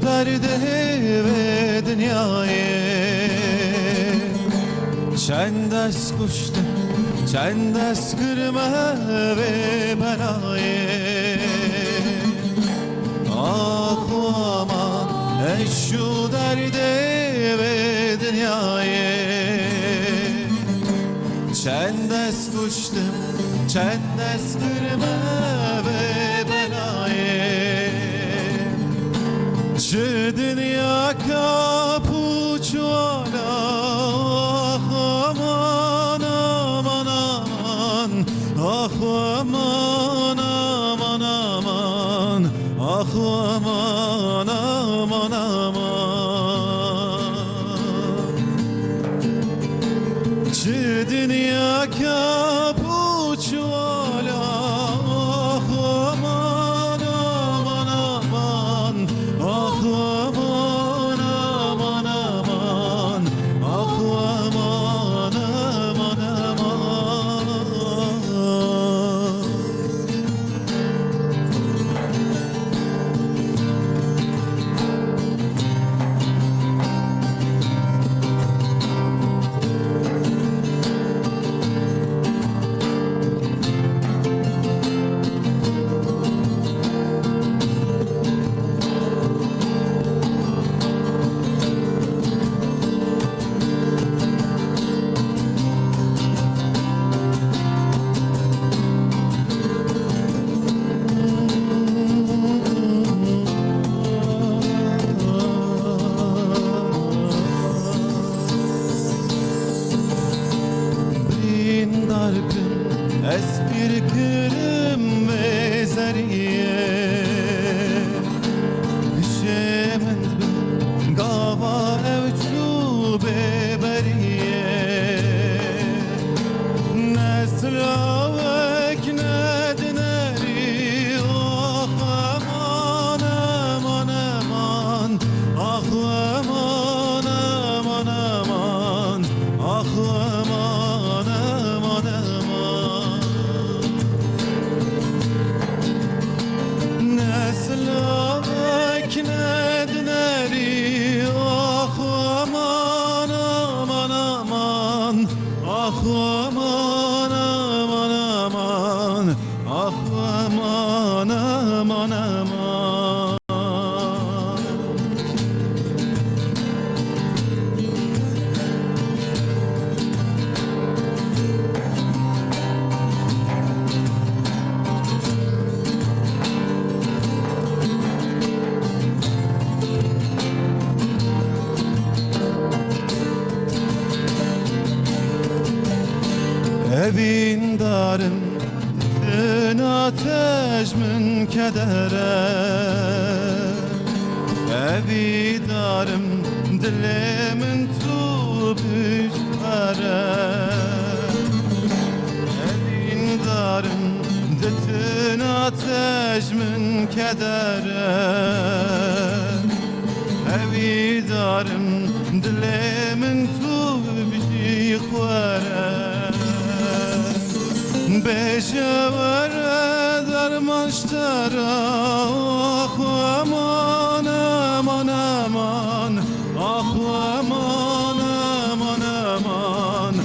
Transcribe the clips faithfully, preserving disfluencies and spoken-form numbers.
Derdê vê dinyayê çend dest kuştim, çend dest kirme vê belayê. Ax û aman, ez şu derdê vê dinyayê çend dest kuştim, çend dest kirme vê belayê. Çi dinya kap û çi wala, ax aman, aman, aman. Ax aman, aman, aman. Ax aman, aman, aman. Çi dinya kap û çi wala, ax aman, aman, aman. Ax aman, aman, aman. Ax aman, aman, aman. Birîndar kim, ez pîr kirim vê zeriyê. Hişê min dibe gava ew çû bê beriyê. Ne silavek ne dinerî, ax aman, aman, aman. Ax aman, aman, aman. Ax aman, aman, aman. Ne silavek ne dinerî, ax aman, aman, aman. Ax aman, aman, aman. Ax aman, aman, aman. Evîndarim, Tina te ji min keder e. Evîdarim, dilê min tu bişpere. Evîndarim, di tina te ji min keder e. Evîdarim, dilê min tu bijî xwere. Bêje were derman ji te re, ax aman, aman, aman. Ax aman, aman, aman.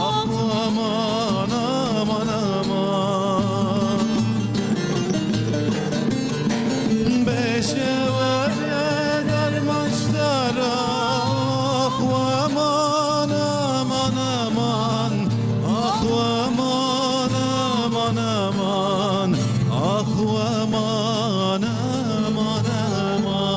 Ax aman, aman, aman. Bêje were derman ji te re, ax aman, aman, aman. Ax aman, aman, aman. Ax aman, aman, aman.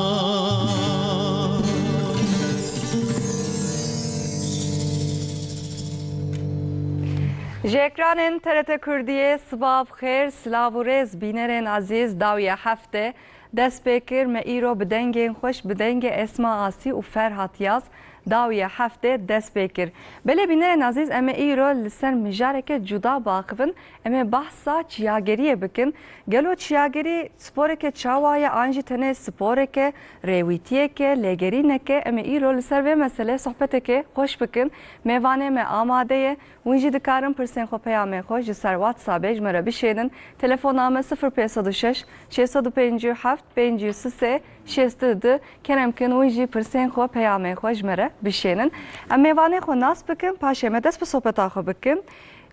Ji ekranên T R T Kurdiyê siba bi xêr, silav û rêz bînerên ezîz, dawiya heftê dest pê kir. Me îro bi dengên xweş, bi dengê Esma Asî û Ferhat Yaz, dawiya heftê dest pê kir. Belê bînerên ezîz, em ê îro li ser mijareke cuda biaxivin, em ê behsa çiyageriyê bikin. Gelo çiyagerî sporeke çawa ye, an jî tenê sporeke, rêwîtiyeke, lêgerîneke? Em ê îro li ser vê meselê sohbeteke xweş bikin. Mêvanê me amade ye. Hûn jî dikarin pirsên xwe, peyamên xwe ji ser WhatsAppê ji me re bişênin. Telefona me sifir pênc sed û şeş, şeş sed û pêncî û heft, pêncî û sê, şêst û du. Kerem kin hûn jî pirsên xwe, peyamên xwe ji me re bişênin. Em mêvanê xwe nas bikin, paşê me dest bi sohbeta xwe bikin.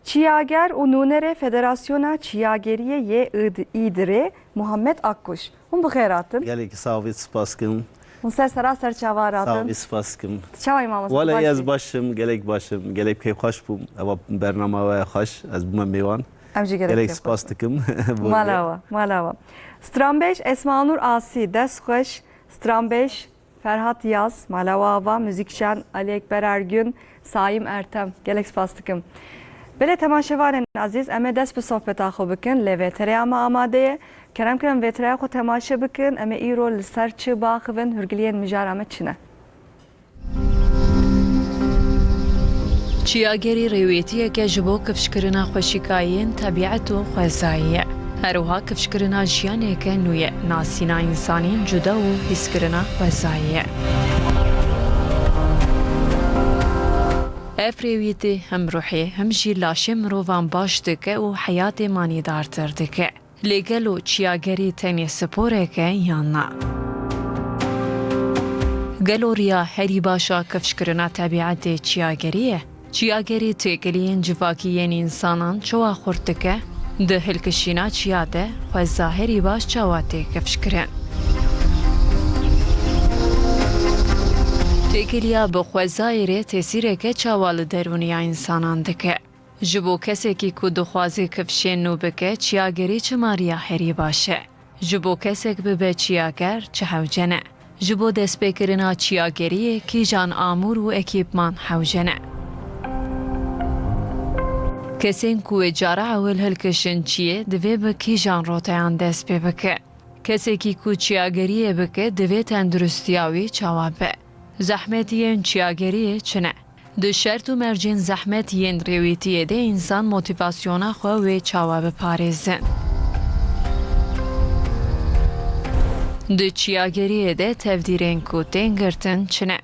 Çiyager û nûnerê Federasyona Çiyageriyê yê Îd-, Îdirê, Muhammed Akkuş. Hûn bi xêr hatin. Gelek sax bî, spas kim. Hûn ser sera ser çava Sax hatin. Bî, spas kim. Çawa yî mamoste? Wele ez baş baş im, gelek baş im, gelek kêfxweş bûm. Eva bernama we xweş, ez bûme mêvan. Em jî gelek Gelek kêfxweş spas bûn. Dikim. Mala we, mala we. Stranbêj Esmanûr Asî, dest xweş. Stranbêj Ferhat Yaz, mala we ava, muzîkjen Ali Ekber Ergün, Saim Ertem. Gelek spas dikim. Belê temaşevanên ezîz, em ê dest bi sohbeta xwe bikin. Lê vêtereya me amade ye. Kerem kin em vêtereya xwe temaşe bikin. Em ê îro li ser çi biaxivin, hûrgiliyên mijara me çi ne? Çiyagerî rêwîtiyeke ji bo kifşkirina xweşikayiyên tebîet û xwezayî ye. Her wiha kifşkirina jiyaneke nû ye, nasîna însanên cuda û hîskirina xwezayî ye. Ev rêwîtî him ruhê, him jî laşê mirovan baş dike û heyatê manîdartir dike. Lê gelo çiyagerî tenê sporek e yan na? Gelo riya herî baş a kifşkirina tebîetê çiyagerî ye? Çiyagerî têkiliyên civakî yên însanan çawa xurt dike? Di hilkişîna çiya de xweza herî baş çawa tê kifşkirin? Têkiliya bi xwezayê re tesîreke çawa li derûniya însanan dike? Ji bo kesekî ku dixwaze kifşên nû bike, çiyagerî çima riya herî baş e? Ji bo kesek bibe çiyager, çi hewce ne? Ji bo destpêkirina çiyageriyê kîjan amûr û ekîpman hewce ne? Kesên ku ê cara ewil hilkişin çiyê, divê bi kîjan roteyan dest pê bike? Kesekî ku çiyageriyê bike, divê tenduristiya wî çawa be? Zehmetiyên çiyageriyê çi ne? Di şert û mercên zehmet yên rêwîtiyê de însan motîvasyona xwe wê çawa biparêzin? Di çiyageriyê de tevdîrên ku tên girtin çi ne?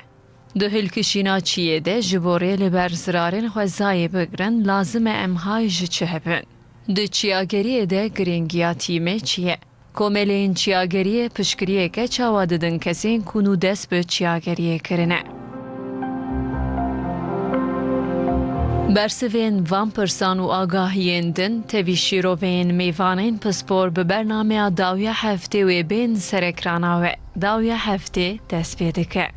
Di hilkişîna çiyê de ji bo rê li ber zirarên xwezayê bigirin, lazim e em hay ji çi hebin? Di çiyageriyê de girîngiya tîmê çi ye? Komeleyên çiyageriyê piştgiriyeke çawa didin kesên ku nû dest bi çiyageriyê kirine? Bersivên van pirsan û agahiyên din tevî şîroveyên mêvanên pispor bi bernameya dawiya heftê wê bên ser ekrana we. Dawiya heftê dest pê dike.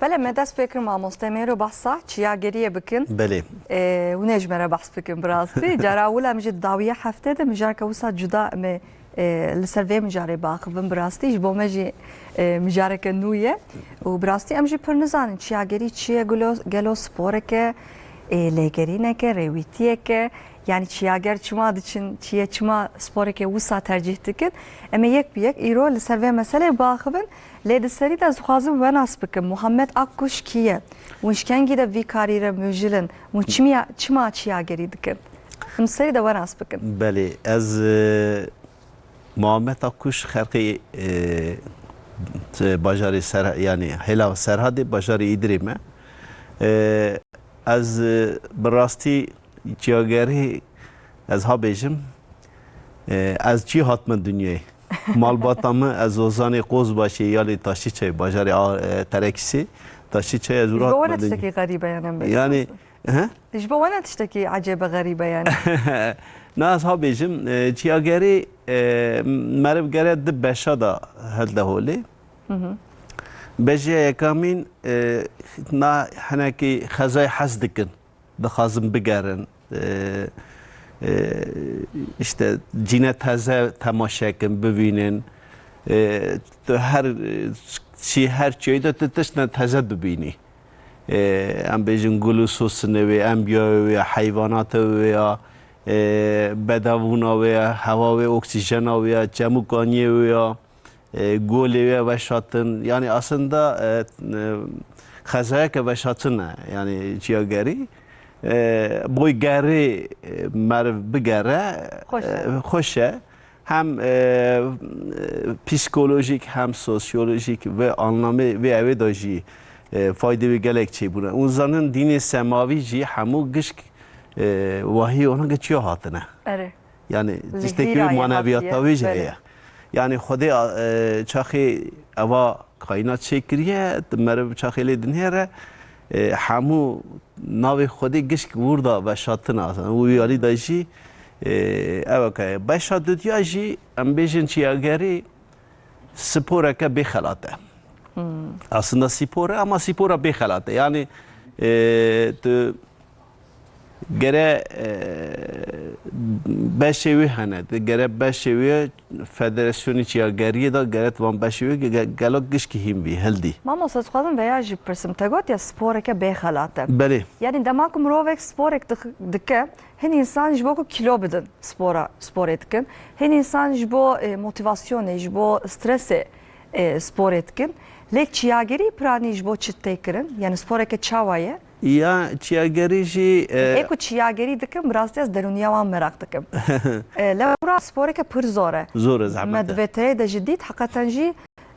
Belê, me dest pê kir mamoste, em ê îro behsa çiyageriyê bikin. Belê. Ê, hûn ê ji me re behs bikin bi rastî. Cara wila em jî dawiya heftê de mijareke wisa cuda em ê, ê, li ser vê mijarê biaxivin bi rastî. Ji bo me jî, ê, mijareke nû ye. Û bi rastî em jî pir nizanin çiyagerî çi ye, gelo, gelo sporeke, ê, lêgerîneke, rêwîtiyeke. Yanî çiyager çima diçin, çi ye, çima sporeke wisa tercîh dikin? Em ê yek bi yek îro li ser vê meseleyê biaxivin. Lê di serî de ez dixwazim we nas bikim. Muhammed Akkuş kî ye? Hûn ji kengî de vî karî re mijûl in? Hûn çimiya, çima çiyagerî dikin? Hûn serî de we nas bikin. Belê, ez, e, Muhammed Akkuş xelkê, e, t-, bajarê Serha-, yanî hêla Serhadê, bajarê Îdirê me. E, ez, e, bi rastî çiyagerî ez ha bêjim, e, ez çi hatime dinyayê. Malbata min, ez Ozanê Qozbaşê, yalê Taşlıçay, bajarê A-, e, Terekisê, Taşlıçay ez Ji bo we ne hatime dinyayê. Tiştekî xerîb e, yanî em bêjin? Yanî, he? Ji bo we ne tiştekî ecêbe xerîb e, yanî? Na, ez ha bêjim, e, çiyagerî, e, meriv gere di beşa da hilde holê. Hı hı. Beşa yekamîn, e, na hinekî xezayê hez dikin. Dixwazin bigerin, e, e, işte cîne teze temaşe kin, bivînin. E, tu her, çi, her çiyê de tu tiştine teze dibînî. E, em bêjin gul û sosinê wê, embiyayê wê ya, heywanatê wê ya, e, bedavûna wê ya, hewa wê, oksîjena wê ya, çemûkaniyê wê ya. E, golê wê veşartin, yanî aslında, e, e, xezayeke veşartin e, yanî çiyagerî. E, boy gerê, e, meriv bigere, Xweş e. E, xweş e. Hem, e, e, psîkolojîk hem sosyolojîk ve anlamê vê ewê de jî, e, faydê wê gelek çêbûne. Hûn zanin dînê semavî jî hemû gişk, e, wahî ona ge çiya hatine. Erê. Yani tiştekî wî maneviyata wî jî heye. Yani Xwedê, e, çaxê eva kayna çêkiriye, meriv çaxê lê dinêre, e, hemû navê Xwedê gişk wir da veşartina. Û yalî de jî, e, ew e ke beşa dudiya jî em bêjin çiyagerî sporeke bê xelat e. Aslında spor e ama spora bê xelat e. Yani, e, tu gere, e, beşê wê hene, tu gere beşê wê federasyonê çiyageriyê de gere tu van beşê wê ge-, ge-, gelo gişkî hîn bî, hildî. Mamoste, dixwazim veya jî bipirsim. Te got ya sporeke bê xelat e. Belê. Yani dema ku mirovek sporek dix-, dike, hin însan ji bo ku kîlo bidin spora, sporê dikin. Hin însan ji bo, e, motivasyonê, ji bo stresê, e, sporê dikin. Lê çiyagerî piranî ji bo çi tê kirin? Yani sporeke çawa ye? Ya çiyagerî jî, e, Ê ku çiyagerî dikim, bi rastî ez derûniya wan meraq dikim. E, lewra sporeke pir zor e. Zor e, zehmet e. Me di vê teyê de jî dît, heqeten jî,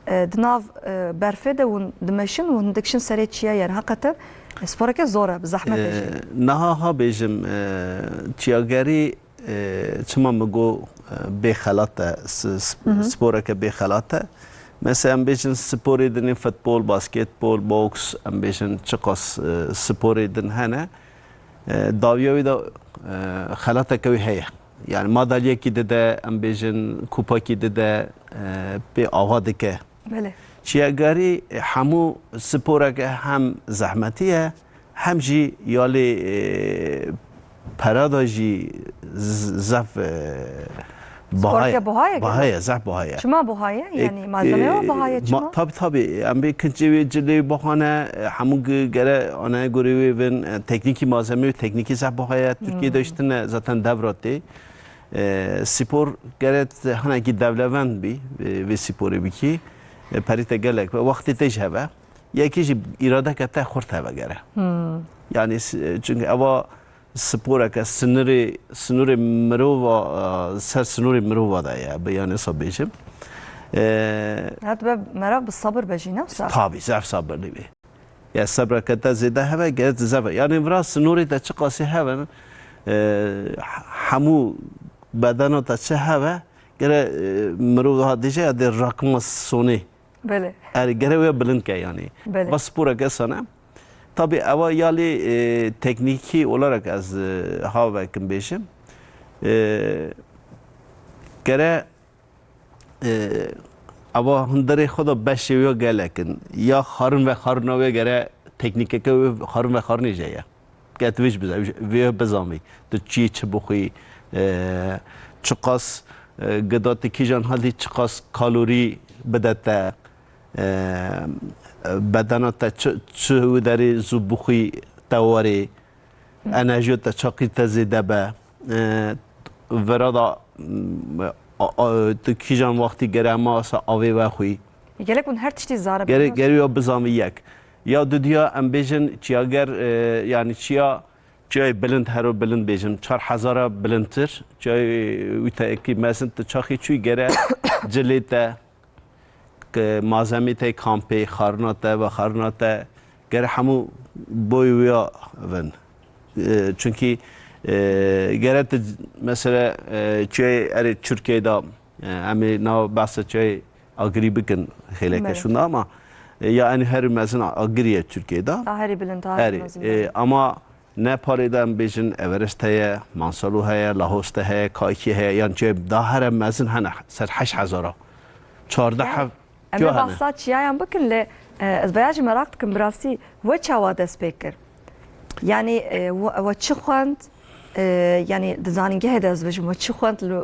e, di nav, e, berfê de hûn dimeşin û hûn dikişin serê çiyayê. Yani heqeten, e, sporeke zor e, bi zehmet e jî. E, niha ha bêjim, e, çiyagerî, e, çima min got, e, bê xelat e, s-, s-, sporeke bê xelat e. Mesela em bêjin sporê din ê futbol, basketbol, boks, em bêjin çiqas, e, sporê din hene. E, dawiya wî de, e, xelateke wî heye. Yani madalyekî dide, em bêjin kupakî dide, e, pê ava dike. Belê. Çiyagerî, e, hemû sporeke hem zehmetî ye, hem jî yalê, e, pera da jî z-, zef, e, baha ye. Sporeke buha ye gelo? Baha ye, zef buha ye. Çima buha ye? E, yani malzeme wa buha ye, e, çima? Tabi, tabi. Em bê kincê wê cilê wê buha ne, e, hemû gi-, gere anaya gorê wê vin, e, teknîkî malzeme wê teknîkî zef buha ye. Tirkiyê de ji tine zaten devra tê. E, spor gere hinekî dewlevend bî, e, vê sporê bikî. E, perî te gelek be. Wextê te jî heve. Yekî jî îradeke te xurt heve gere. Yani s-, çünkü eva sporeke sinirê, sinirê mirova, e, ser sinirê mirova de ye, bi yani sa bêjim. E, Hat be meraq bi sabir be jî, ne wisa? Tabi, zef sabirlî be. Ya sebreke te zêde heve, gere tu zef. Yani vira sinirê te çiqasî heve, e, hemû bedena te çi heve, gere, e, mirov ha dije ya dê rakma sonê. Belê. Er gere wê bilind ke yani. Belê. Va sporeke sane. Tabi eva yalê, e, teknîkî olarak ez, e, ha vekim bêjim. E, gere, e, eva hundirê xwe de beşê wê gelek in. Ya xarin ve xarina wê gere teknîkeke wê xarin ve xarinê jê ye. Ke tu vê jî biza-, vê bizanî, tu çiyê çi bixwî, e, çiqas, e, gida tu kîjan halî çiqas kalorî bide te, e, bedena te çi, çi wî derê zû bixwî te warê, enerjiya te çaqî te zêde be, e, vera da, m, a, a, tu kîjan wextî gere masa avê vexwî. Gelek hûn her tiştî zane. Gere-, geriya bizanî yek. Ya dudiya em bêjin çiyager, e, yani çiya, çiyayê bilind, hero bilind bêjin, çar hezara bilindtir. Çiyayê wî te ekî mezin tu çaxî çûyî gere cilê te, ke malzemê te kampê, xarina te ve xarina te, gere hemû boy wîya vin. E, çünkî, e, gere tu mesela, e, çiyayê erê Tirkiyeyê de, e, em ê nav behsa çiyayê Agirî bikin xêleke şûnde ama, e, ya en herî mezin Agirî ye Tirkiyeyê de. Ta herî bilind, ta herî mezin. E, ama Nepalê de em bêjin Everest heye, Mansalo heye, Laos de heye, K iki heye, yan çi daha here mezin hene ser heşt hezara. Çardeh hev-, Em ê behsa çiyayan bikin lê, e, ez veya jî meraq dikim bi rastî we çawa dest pê kir? Yani, e, we, we çi xwend? E, yani di zanîngehê de ez bêjim, we çi xwend, li,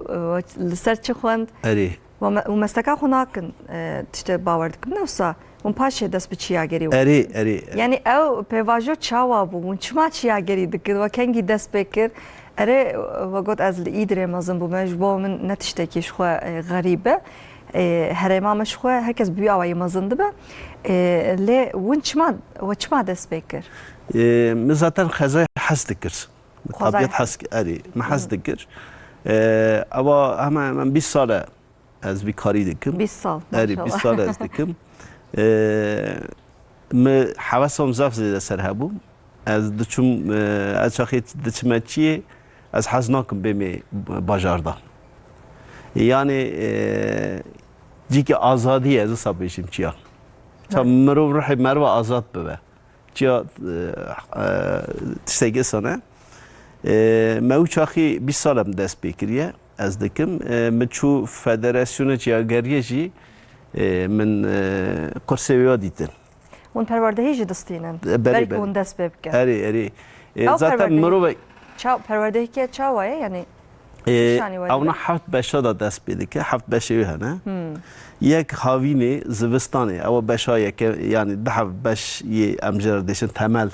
we li ser çi xwend? Erê. We me-, we mesleka xwe nakin, e, tiştê bawer dikim, ne wisa? Hûn paşê dest bi çiyagerî we. Erê, erê, erê. Yani ew pêvajo çawa bû? Hûn çima çiyagerî dikin? We kengî dest pê kir? Erê, we got ez li Îdirê mezin bûme, ji bo min ne tiştekî ji xwe, e, xerîb e. E, herêma me ji xwe her kes bi wî awayî mezin dibe. E, lê hûn çima, we çima dest pê kir? E, min zaten xezayê hez dikir. Xwezayê. Tabîet hez, erê, min hez dikir. E, ewa hemen hemen bîst sal e ez vî karî dikim. Bîst sal, maşallah. Erê, bîst sal ez dikim. E, min hewesa min zaf zêde ser hebû. Ez diçûm, e, ez çaxê diçime çiyê, Ez hez nakim bêmê bajarda. Yani e, cîkî azadî ye, ez wisa bêjim çiya. Ça mirov ruhê merva azad bibe. Çiya e, e, tiştekê sane. E, me wî çaxî bîst sal em dest pê kiriye. Ez dikim. E, min çû federasyona çiyageriyê jî e, min e, qursê wê ya dîtin. Hûn perwerdehî jî distînin. E, belê, Belkî belê. Hûn dest pê bikin. Erê, erê. E, Ew zaten perwerdehî mirove- Ça-, perwerdehî ke çawa ye? Yani E, nîşanî were ewna be. Heft beşa da dest pê dike, heft beşê wê hene. Hmm. Yek havînê, zivistanê, ew beşa yeke, yani di heft beş yê em jê re dêşin temel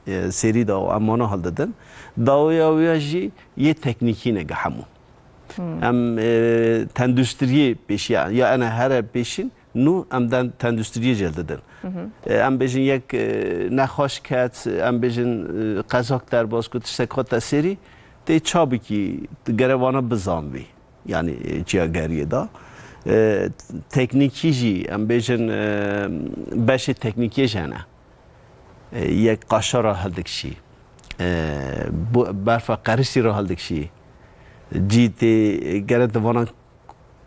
e, serî da û em wana hildidin. Dawiya wî ya jî yê teknîkî ne gi hemû. Hmm. Em e, tendustriyê pêşiya, ya ene here pêşîn, nû em den tendustriyê jê hildidin. E, em bêjin yek e, nexweş ket, em bêjin e, qezak derbas ku tiştek xwe te serî, tê ça bikî, tu gere wana bizanbî. Yani e, çiyageriyê da. E, teknîkî jî, em bêjin e, beşê teknîkê jî hene. E, yek qaşa re hildikşî. E, bu berfa qerisî re hildikşî. Cî tê gere di vana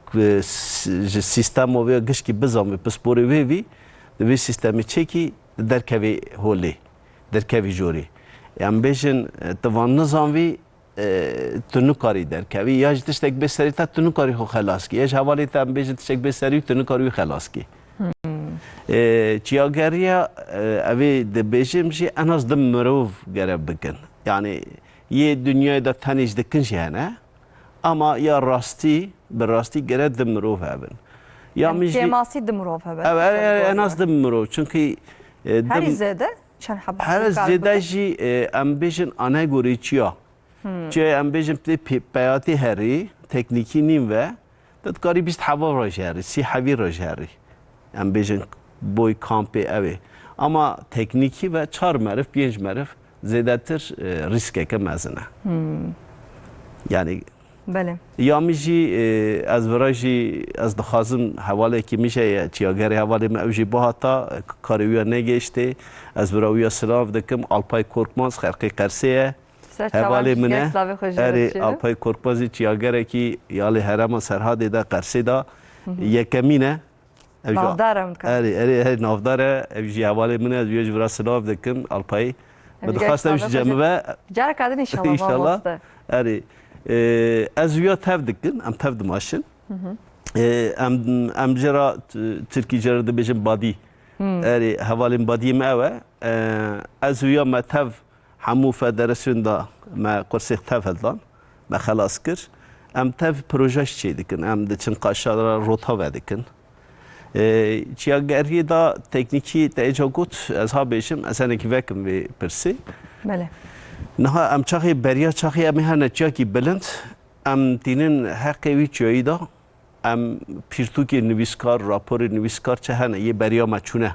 ku s-, ji sîstema wê gişkî bizanbî, pisporê wê vî, di vê sîstemê çêkî derkevê holê, derkevî jorê. Em bêjin, e, tu van nizanvî, e, tu nikarî derkevî, ya jî tiştek bê serî te, tu nikarî xwe xelas kî. Ya ji hevalê te em bêjin tiştek bê serî, tu nikarî wî xelas kî. E, çiyageriya, e, evê dibêjim jî en az du mirov gere bikin. Yani yê dinyayê de tenê ji dikin jî hene. Ama ya rastî, bi rastî gere du mirov hebin. Ya Yani min jî kêmasî du mirov hebe. Ev, ev, ev, en az du mirov. Çünkü e, Herî du- zêde çend heb Her kar zêde bikin? Jî e, em bêjin anegorî çiya. Hmm. Çiya em bêjin pê, pê, peyatî herî, teknîkî nîn ve, tu dikarî bîst heva re jî herî, sî hevî re jî herî. Em bêjin boy kampê ew ê. Ama teknîkî ve çar meriv, pênc meriv zêdetir e, rîskeke mezin e. Hmm. Yani Belê. Ya min jî e, ez vira jî ez dixwazim hevalekî min jî ye, çiyagerê hevalê min ew jî bihata, e, karê wî ya negêştê. Ez vira wî ya silav dikim. Alpay Korkmaz, xelqê Qersê ye. Ser çavan Hevalê jî min gel e. Slavê xwe jî Erê, diçînim. Alpay Korkmaz jî çiyagerekî ya li herêma Serhadê de, Qersê de yekemîn e. Ev jî Navdar e, min dikare. Erê, erê, erê, navdar e. Ev jî hevalê min e, ez wî ji vira silav dikim, Alpayî. Ev Min jî dixwest ev ji slavê xwe cem jî ve. Careka din înşallah, İnşallah. Mamoste. Erê. E, ez wîya tev dikin, em tev dimaşin. E, em, em jê re, t-, Tirkî jê re dibêjin badî. Erê, hevalên badiyê me ew e. E, ez wîya me tev hemû federasyon da me qursê tev hildan, me xelas kir. Em tev proje çê dikin, em diçin qaşa re rota vedikin. E, çiyageriyê da teknîkî te êca got, ez ha bêjim, ez henekî vekim vê pirsê. Belê. Niha em çaxê beriya çaxê em ê hene çiyakî bilind, em tînin heqê wî çiyayî da, em pîrtûkê nivîskar, raporê nivîskar çi hene, yê beriya me çûne.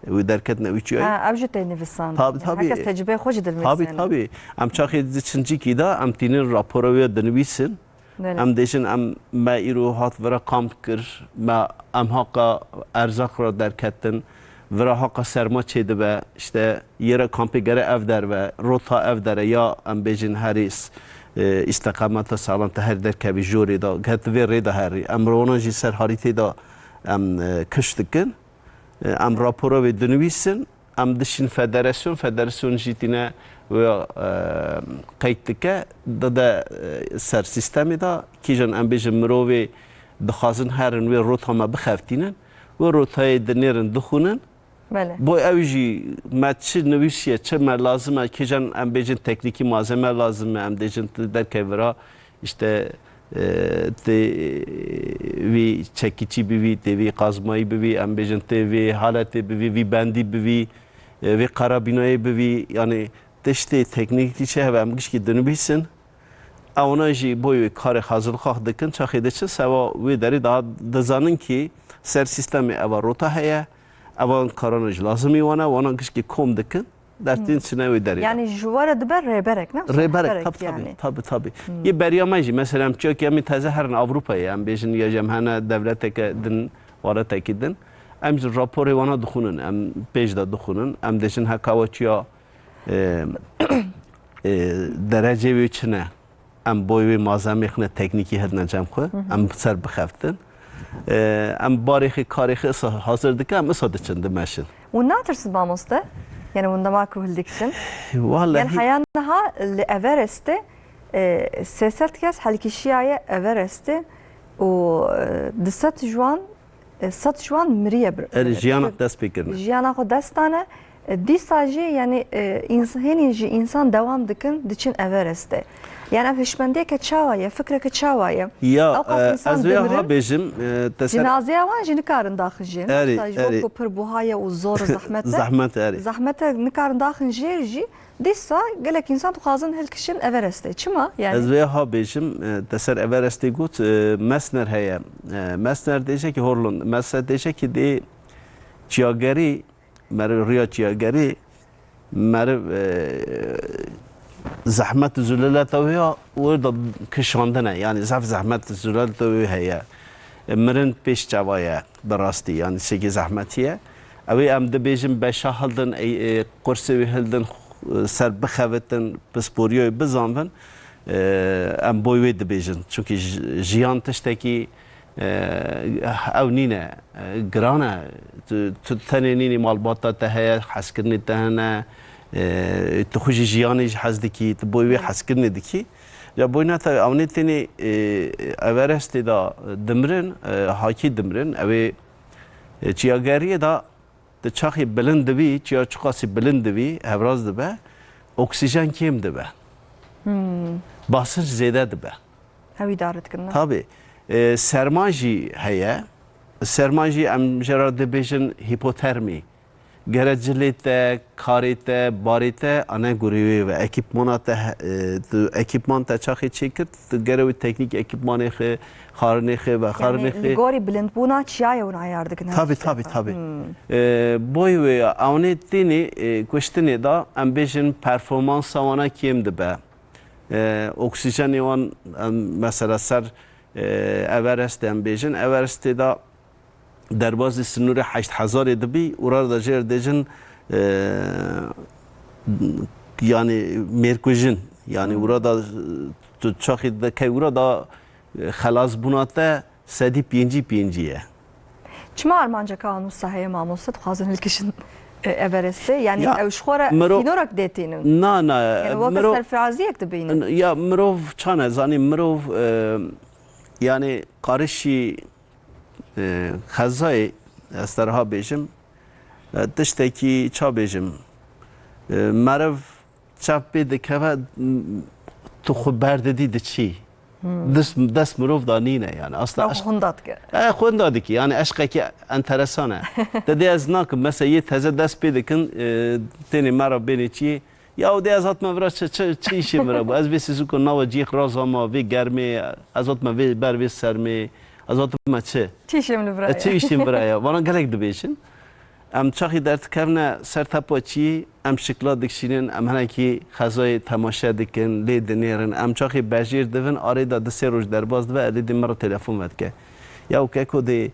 Wî derketine wî çiyayî. Ha, ev jî tê nivîsan. Tabii, Yani tabii. Herkes tecrübeyê xwe jî dilmîzin. Tabii, tabii. Em çaxê diçin cîkî da, em tînin rapora wê dinivîsin. Belê. Em dêjin em me îro hat vira kamp kir, me em haqa erzaq re derketin, vira haqa serma çêdibe, işte yê re kampê gere ev derve, rota ev dere, ya em bêjin herî s-, e, îsteqameta salan te her derkevî jorê de, get vê rê de herî. Em ronan jî ser harîtê de em, e, kiş dikin. E, em rapora wê dinivîsin, em dişin federasyon, federasyon jî tîne wê, e, qeyd dike, dide, e, ser sîstemê de, kîjan em bêjin mirovê dixwazin herin wê rota me bixeftînin, wê rotayê dinêrin dixwînin. Belê. Bo ew jî me çi nivîsiye, çi me lazim e, kîjan em bêjin teknîkî malzeme lazim e, em dêjin tu derkevira, işte, e, tê vî çekîçî bivî, tê vî qazmayî bivî, em bêjin tê vî haletê bivî, vî bendî bivî, e, vî karabînayê bivî, yani tiştê teknîkî çi hebe em gişkî dinivîsin. Ewna jî bo wê karê hazirlixax dikin, çaxê diçin sewa wê derê daha dizanin kî ser sîstemê eva rota heye, evan karana jî lazimî wana, wana gişkî kom dikin. Dertîn çine wê derê de. Yani ji we re dibe rêberek, ne? Rêberek, rêberek, tabii, tabii, yani. Tabii, tabii. Yê beriya me jî, mesela em çiyakî em ê teze herin Avrupayê, em bêjin ya jî em hene devleteke din, welatekî din. Em jî raporê wana dixwînin, em pêş de dixwînin, em dêşin heka we çiya, e, e, derecê wê çi ne? Em boy wê malzemê xine teknîkî hedine cem xwe, em ser bixeftin. E, em barê xê, karê xê isa hazir dikin, em isa diçin, dimeşin. Hûn natirsin mamoste? Yani hûn dema ku hildikişin? Wallahî. Yani heya niha li Everestê, e, sê sed kes helkişiyaye Everestê û, e, du sed ji wan, e, sed ji wan miriye bir. Erê, jiyanak dest pê kirine. Jiyana xwe dest dane. E, dîsa jî, yani, e, ins-, hênî jî însan dewam dikin, diçin Everestê. Yani ev hişmendiyeke çawa ye, fikreke çawa ye? Ya, Ewqas e, însan ez vê dimrin, ha bêjim, e, te ser cenazeya wan jî nikarin daxin jê. Erê, Mesela ji bo erê. Ku pir buha ye û zor û zehmet e. Zehmet, erê. Zehmete nikarin daxin jê jî, dîsa gelek însan dixwazin hilkişin Everestê. Çima? Yani. Ez vê ha bêjim, e, te ser Everestê got, e, Mesner heye. E, Mesner dêjekî Horlund. Mesner dêjekî dê çiyagerî, meriv riya çiyagerî, meriv, e, zehmet û zuleleta wê ya, wê da kişandine. Yani zaf zehmet û zuleleta wê heye. E, mirin pêş çava ye, bi rastî. Yani tiştekî zehmetî ye. Ew ê em dibêjin beşa hildin, e, e, qursê wê hildin, e, ser bixebitin, pisporiya wê bizanbin. E, em boy wê dibêjin. Çunkî ji-, jiyan tiştekî, e, ew nîne, e, giran e. Tu, tu tenê nînî malbata te heye, hezkirinê te hene, e, tu xwe jî jiyanê jî hez dikî, tu boy wê hezkirinê dikî. Ya boyna te ewnê tenê, e, Everestê de dimirin, e, hakî dimirin. Ew ê, e, çiyageriyê de Tu çaxî bilind dibî, çiya çiqasî bilind dibî, hevraz dibe, oksîjen kêm dibe. Basınç zêde dibe. Ew îdare dikin, ne? Tabii. E, serma jî heye. Serma jî em jê re dibêjin hipotermî. Gere cilê te, karê te, barê te anegurê wê ve. Ekîpmana te, e, tu ekîpman te çaxê çêkir, tu gere wê teknîk ekîpmanê xwe, xarinê xwe, vexarinê xwe. Yani li gorî bilindbûna çiyayê hûn ayar dikin her tiştek. Tabii, tabii, tabii. E, boy wê ya, ewnê tênê, e, kuştinê da, em bêjin performansa wana kêm dibe. E, oksîjenê wan, em, mesela ser, e, Everestê em bêjin. Everestê da derbazî sinûrê heşt hezarê dibî, û ra da jêr dêjin, e, yani mêrkujin. Yani û ra da, e, tu çaxî de key û ra da, e, xelasbûna te sedî pêncî pêncî ye. Çima armanceka wan wisa heye mamoste, dixwazin hilkişin, e, Everestê? Yani ew ji xwe re sînorek dê tînin? Na, na, yani weke serfiraziyek dibînin? Ya mirov çane, zanî mirov, e, yani qarişî, e, xezayê, ez te riha bêjim, e, tiştekî ça bêjim, e, meriv çav pê dikeve, m-, tu xwe berdidî diçî. Dest, dest mirov da nîne yani. Aslında ew xwe hunda dike. E, xwe hunda dike. Yani eşqekî enteresan e. Te dê ez nakim. Mesela yê teze dest pê dikin, e, tênê me re bênê çiyê. Ya dê ez hatime vira çi, çi, çi îşê min re bû? Ez vê sizûko nava cîx razama, vê germê, ez hatime vê ber vê sermê, ez hatime çi? Çi îşê min li vira E, çi ye? Îşê min vira ye? Vana gelek dibêjin. Em çaxî derdikevine ser tepa çiyê, em şikla dikişînin, em hinekî xezayê temaşe dikin, lê dinêrin. Em çaxî bejêr divin, arê de du sê roj derbas dibe, êdî dê min re telefon vedike. Ya keko dê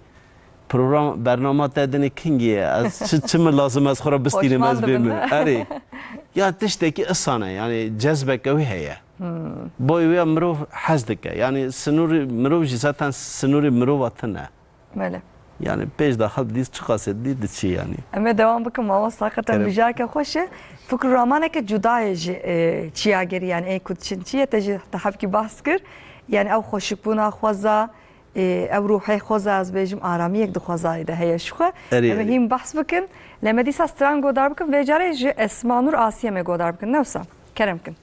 program, bernama te dinê kingî ye? Ez çi, çi min lazim ez xwe re bistînim, ez bê min. Erê. Ya tiştekî isane, yani cezbeke wî heye. Boy wê mirov hez dike. Yani sinûrê, mirov jî zaten sinûrê mirova tune. Belê. Yani pêş de xelk dîs çiqasê dî diçî yani. Em ê dewam bikin mamosta, heqeten Kerem. Mijake xweş e. Fikr û ramaneke cuda ye ji, e, çiyagerî, yani ê ku diçin çi ye, te jî te hevkî behs kir. Yani ew xweşikbûna xweza, e, ew ruhê xweza, ez bêjim aramiyek di xwezayê de heye ji xwe. Erê, Em ê erê. Hîn behs bikin. Lê me dîsa stran godar bikin. Vê carê ji Esma Nur Asiye me godar bikin. Ne wisa? Kerem kin.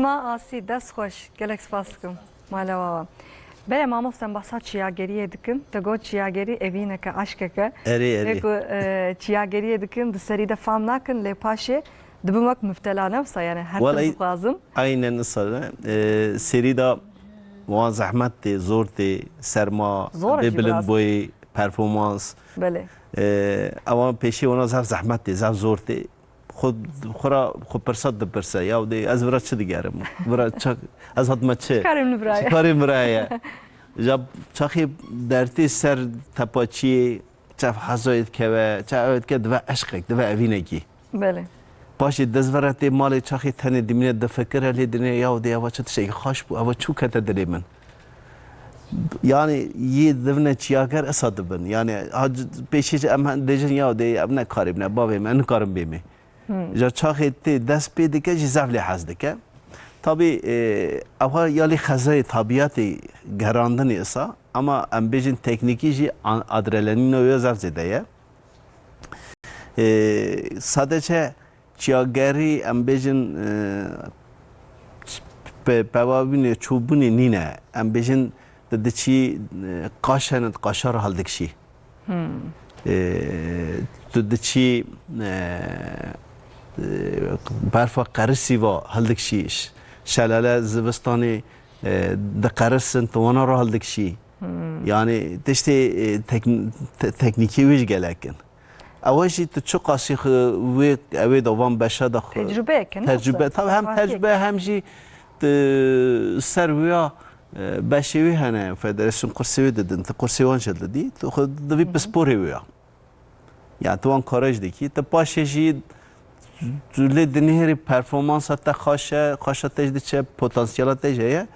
Ma Asî, dest xweş. Gelek spas dikim. Mala wawa. Beye mamoste, em behsa çiyageriyê dikin. Te got çiyagerî evîneke, eşkeke. Erê, erê. Lê ku, e, çiyageriyê dikin, di serî de fam nakin, lê paşê dibin wek mubtela, ne wisa, yani her tim Welay, dixwazin. Aynen wisa ne. E, serî de wan zehmet tê, zor tê, serma, Zor e bê jî bilind biraz. boyê, performans. Belê. E, ewan pêşî wana zaf zehmet tê, zaf zor tê. Xwe, xwe ra, xwe pirsa dipirse, ya dê ez vira çi digerim? Vira çak, ez hatime çi? Çi karê min vira ye? Çi karê min vira ye? Ja çaxê dertê ser tepaçiyê, çev hezayê dikeve, çev ew dike, dive eşqek, dive evînekî. Belê. Paşê dest vira tê malê çaxê tenê dimîne difikire lê dinê, ya dê eva çi tiştekî xaş bû, eva çû kete dilê min. Yani yê divine çiyaker esa dibin. Yani ha c-, pêşî jî em he-, dêjin ya dê ev ne karê min e, bavê min, ez nikarim bêmê. Hmm. Ja çaxê tê dest pê dike jî zaf lê hez dike. Tabî, e, ewa ya lê xezayê tabiyatê gerandinê isa, ama em bêjin teknîkî jî an-, adrenalîna wê zaf zêde ye. E, sadece çiyagerî em bêjin, e, pe-, pevabînê çûbûnê nîne. Em bêjin tu diçî, e, qaş hene, tu qaşa re hildikişî. Hmm. E, tu diçî, e, e, berfa qerisî va hildikişî. Ş-, şelale zivistanê, e, diqerisin, tu wana re hildikişî. Hmm. Yani tiştê, e, tek-, te-, teknîkî wê jî gelek in. Ew jî tu çiqasî xwe wê, ew ê de van beşa de xwe Tecrübeyek e, ne tecrübe, wisa? Tabii hem Fatih. tecrübe hem jî tu ser wîya, e, beşê wî hene, federasyon kursê wî didin, tu kursê wan jî didî, tu xwe divî Hı hı. pisporê wîya. Yani tu wan kara jî dikî, tu paşê jî tu lê dinihêrî performansa te xaş e, xaşa te jî diçe, potansiyela te jî heye,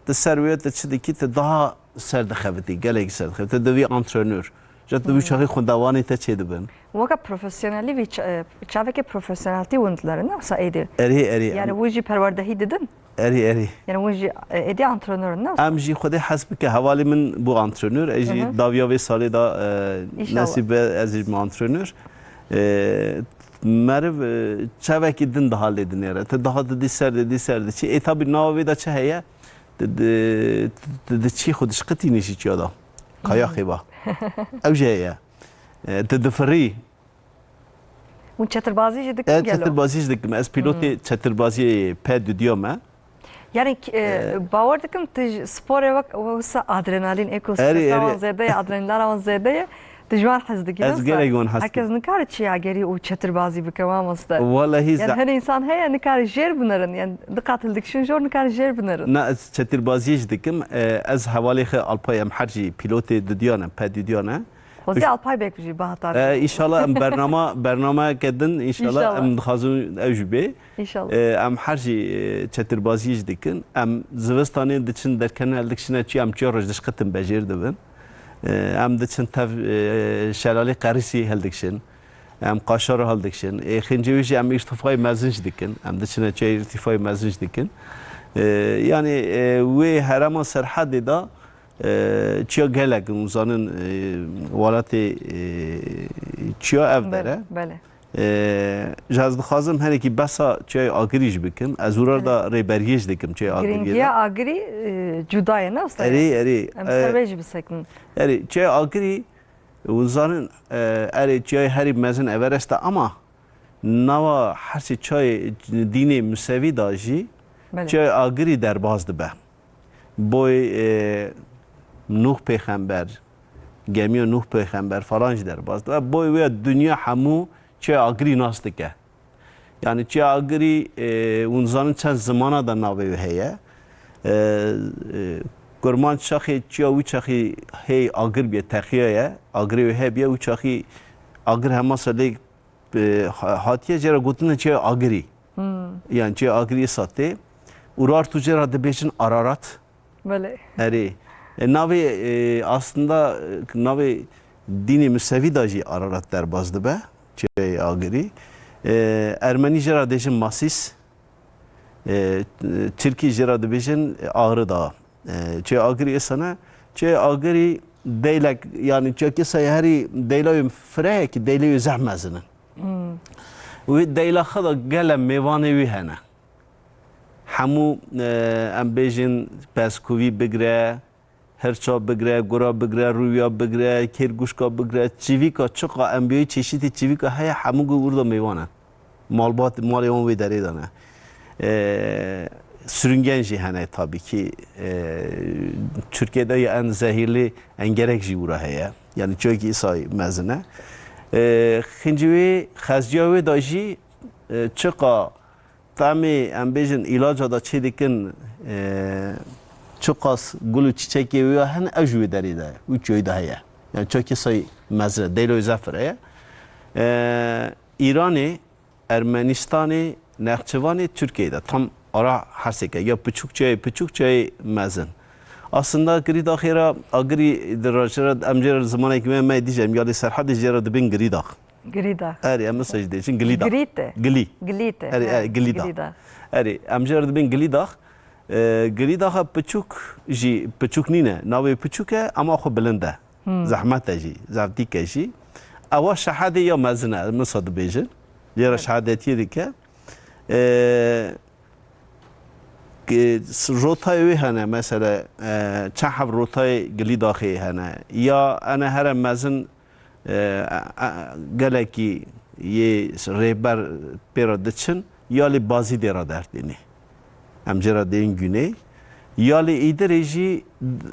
tu ser wîya tu çi dikî, tu daha ser dixebitî, gelekî ser dixebitî. Tu divî antrenör. Ja tu wî çaxî xwendevanê te çê dibin. Weke profesyonelî vî ç-, e, çavekê profesyoneltî win dilerin, ne wisa êdî? Erê, erê, Yani em win jî perwerdehî didin? Erê, erê. Yani win jî, e, êdî antrenör in, ne wisa? Em jî Xwedê hez bike, hevalê min bû antrenör, ez jî Hı hı. dawiya vê salê de, e, İnşallah. nesîb be ez jî bim antrenör. E, meriv, e, çavekî din daha lê dinêre. Tu daha didî ser, didî ser diçî. Ê tabî nava vê de çi heye? Tu di, tu diçî xwe dişqitînî jî çiya da. Kayaxê va. Ew jî heye. E, tu difirî. Hûn çetirbazî jî dikin E, gelo? Çetirbazî jî dikim. Ez pîlotê Hmm. çetirbaziyê P dudiya me. Yani, e, E, bawer dikim tu ji sporê wek, wek wisa adrenalîn, ê ku Erê, stresa wan erê. zêde ye, adrenalina wan zêde ye, tu ji wan hez dikî, ne wisa? Ez gelek wan hez dikim. Herkes nikare çiyagerî û çetirbazî bike, mamoste. Wallahî Yani ze- her insan heye, nikare jêr binerin. Yani di qat hildikişin jor, nikare jêr binerin. Na, ez çetirbaziyê jî dikim. E, ez hevalê xwe Alpay, em her jî pîlotê dudiya ne, P dudiya ne. Xwezî Alpay Beg jî bihata. E, înşallah em bernama, bernameyeke din, înşallah, înşallah. Em dixwazin ew jî bê. Înşallah. E, em her jî, e, çetirbaziyê jî dikin. Em zivistanê diçin derkevin, hildikişine çi, em çiya roj dişqitin bejêr dibin. E, em diçin tev, e, şelalê Qerîsî hildikişin. Em qaşa re hildikişin. Ê, xêncê wî jî em îrtîfayê mezin jî dikin. Em diçine çiya îrtîfayê mezin jî dikin. Ê, yanî, ê, wê herêma Serhedê de, ê, çiya gelek in, zanin, ê, welatê, ê, çiya ev Belê, dere. belê. Ê, ji ez dixwazim hinekî behsa çiyayê Agirî jî bikim. Ez wira Belê. da rêberiyê jî dikim çiyayê Agirî Girîngiya de. Agirî, ê, cuda ye, ne wisa ye? Erê, erê. Em Ê, ser vê jî bisekinin. Erê, çiyayê Agirî Hûn zanin, e, erê, çiyayê herî mezin Everest e, ama nava hersê çiyayê dînê Musevî de jî Belê. çiyayê Agirî derbas dibe. Boy, e, Nûh pêxember, gemiya Nûh pêxember falan jî derbas dibe. Boy wê dinya hemû çiyayê Agirî nas dike. Yani çiya Agirî, e, hûn zanin çend zimana de navê wê heye. E, e, Kurmanc çaxê çiya wî çaxî hê Agir bîye, teqiya ye. Agirê wê hebiye, wî çaxî Agir hema se lê, e, ha-, hatiye, jê re gotine çiya Agirî. Hmm. Yani çiya Agirî îsa tê. Urartu jê re dibêjin Ararat. Belê. Erê. E, navê, e, aslında, e, navê dînê Musevî de jî Ararat derbas dibe, çiyayê Agirî. E, Ermenî jê re dêjin Masis. E, Tirkî jê re dibêjin, e, Ağrı Dağı. E, çiyayê Agirî êsane, çiyayê Agirî deylek, yani çiyayê kêsa herî deyla wê fireyekî, deylê wê zeh mezin in. Hmm. Wê deyla xwe de gele mêvanê wî hene. hemû, e, em bêjin pezkovî bigire, hirça bigire, gura bigire, rûya bigire, kêrguşka bigire, çivîka çiqa em bêyî çeşîtî çivîka heye, hemû gu wirda mêvan e. Malbat, malê wan wê derê de ne. E, sürüngen jî hene tabî kî. E, Tirkiyede ya en zehîrli engerek jî wira heye. Yani çiyakî îsay mezin e. E, xincî wê, xezciya wê de jî, e, çiqa temê, em bêjin, îlaca da çê dikin, e, çiqas gul û çiçekê wê ya hene, ew jî wê derê de, wî çiyayî de heye. Yani çiyakî îsay mezin e, deylo zefir heye. E, Îranê, Ermenistanê, Nexçivanê, Tirkiyeyê de tam ara hersêke ya piçûk çiyayê piçûk, çiyayê mezin. Aslında Girîdaxê ra, Agirî di ra, ji ra, em jê re zimanekî me, me dî jî em ya lê Serhedê jê re dibên Girîdax. Girîdax. Erê, em wisa jî dêjin Gilîdax. Girît e. Gilî. Gilît e. Erê, he, erê, Gilîdax. Gilîdax. Erê, em jê re dibên Gilîdax. E, Girîdaxa piçûk jî piçûk nîne. Navê piçûk e, ama xwe bilind e. Hmm. Zehmet e jî, zevdîk e jî. Ewa Şehedê ya mezin e, min sa dibêjin. Jê re, evet, şehadetiyê dike. E, ki s-, rotayê wê hene, mesela, e, çend heb rotayê Gilîdaxê hene. Ya ene here mezin, e, e, e, gelekî yê rêber pê re diçin, ya lê Bazîdê re dertînê. Em jê re dêyên güney. Ya lê îdirê jî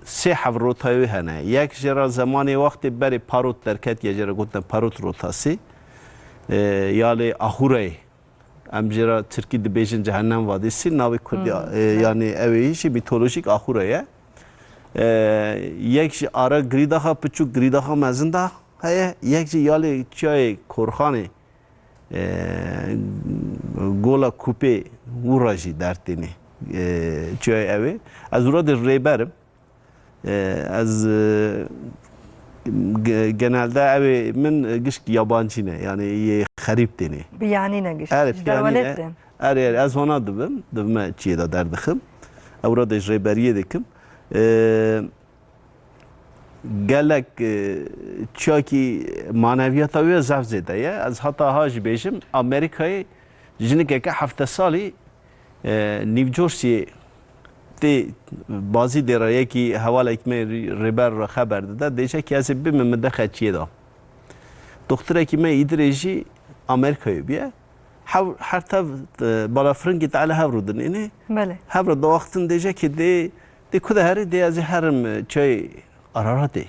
sê heb rotayê wê hene. Yek jê re zemanê wextê berê Parot derketiye, jê re gotin Parot rotası. E, ya lê Ahurayê. Em jê re tirkî dibêjin Cehennem Vadisi, navê kurdî, hmm, e, yanî ew ê jî mîtolojîk Ahura ye. E, yek ji ara Girîdaxa piçûk, Girîdaxa mezin de heye, yek jî ya lê çiyayê Korxanê, e, Gola Kupê wira jî dertînê, e, çiyayê ew ê. Ez wira dê rêber im. E, ez, e, ge-, genelde ew ê min gişk yabancî ne, yani yê xerîb tênê. Biyanî ne gişk. Erê, ji biyanî derwelêt ne. Tê. Erê, erê, ez hona dibim, dibime çiyê de derdixim. Ew re de ji rêberiyê dikim. E, gelek, e, çiyakî maneviyata wê zaf zêde ye. Ez heta ha jî bêjim, Amerîkayê jinikeke hefte salî E, New Jerseyê tê Bazîdê re yekî hevalek me rê-, rêber re xeber dide, dêje ki ez ê bimim, min dexe çiyê da. Doktorekî me îdirê jî Amerîkayê bûye. Hev-, her tev, e, balafirîngî te ele hev rû dinênê. Belê. Hev re dawaxtin dêje ki dê, dê ku de herê, dê ez ê herim, e, çay Araratê.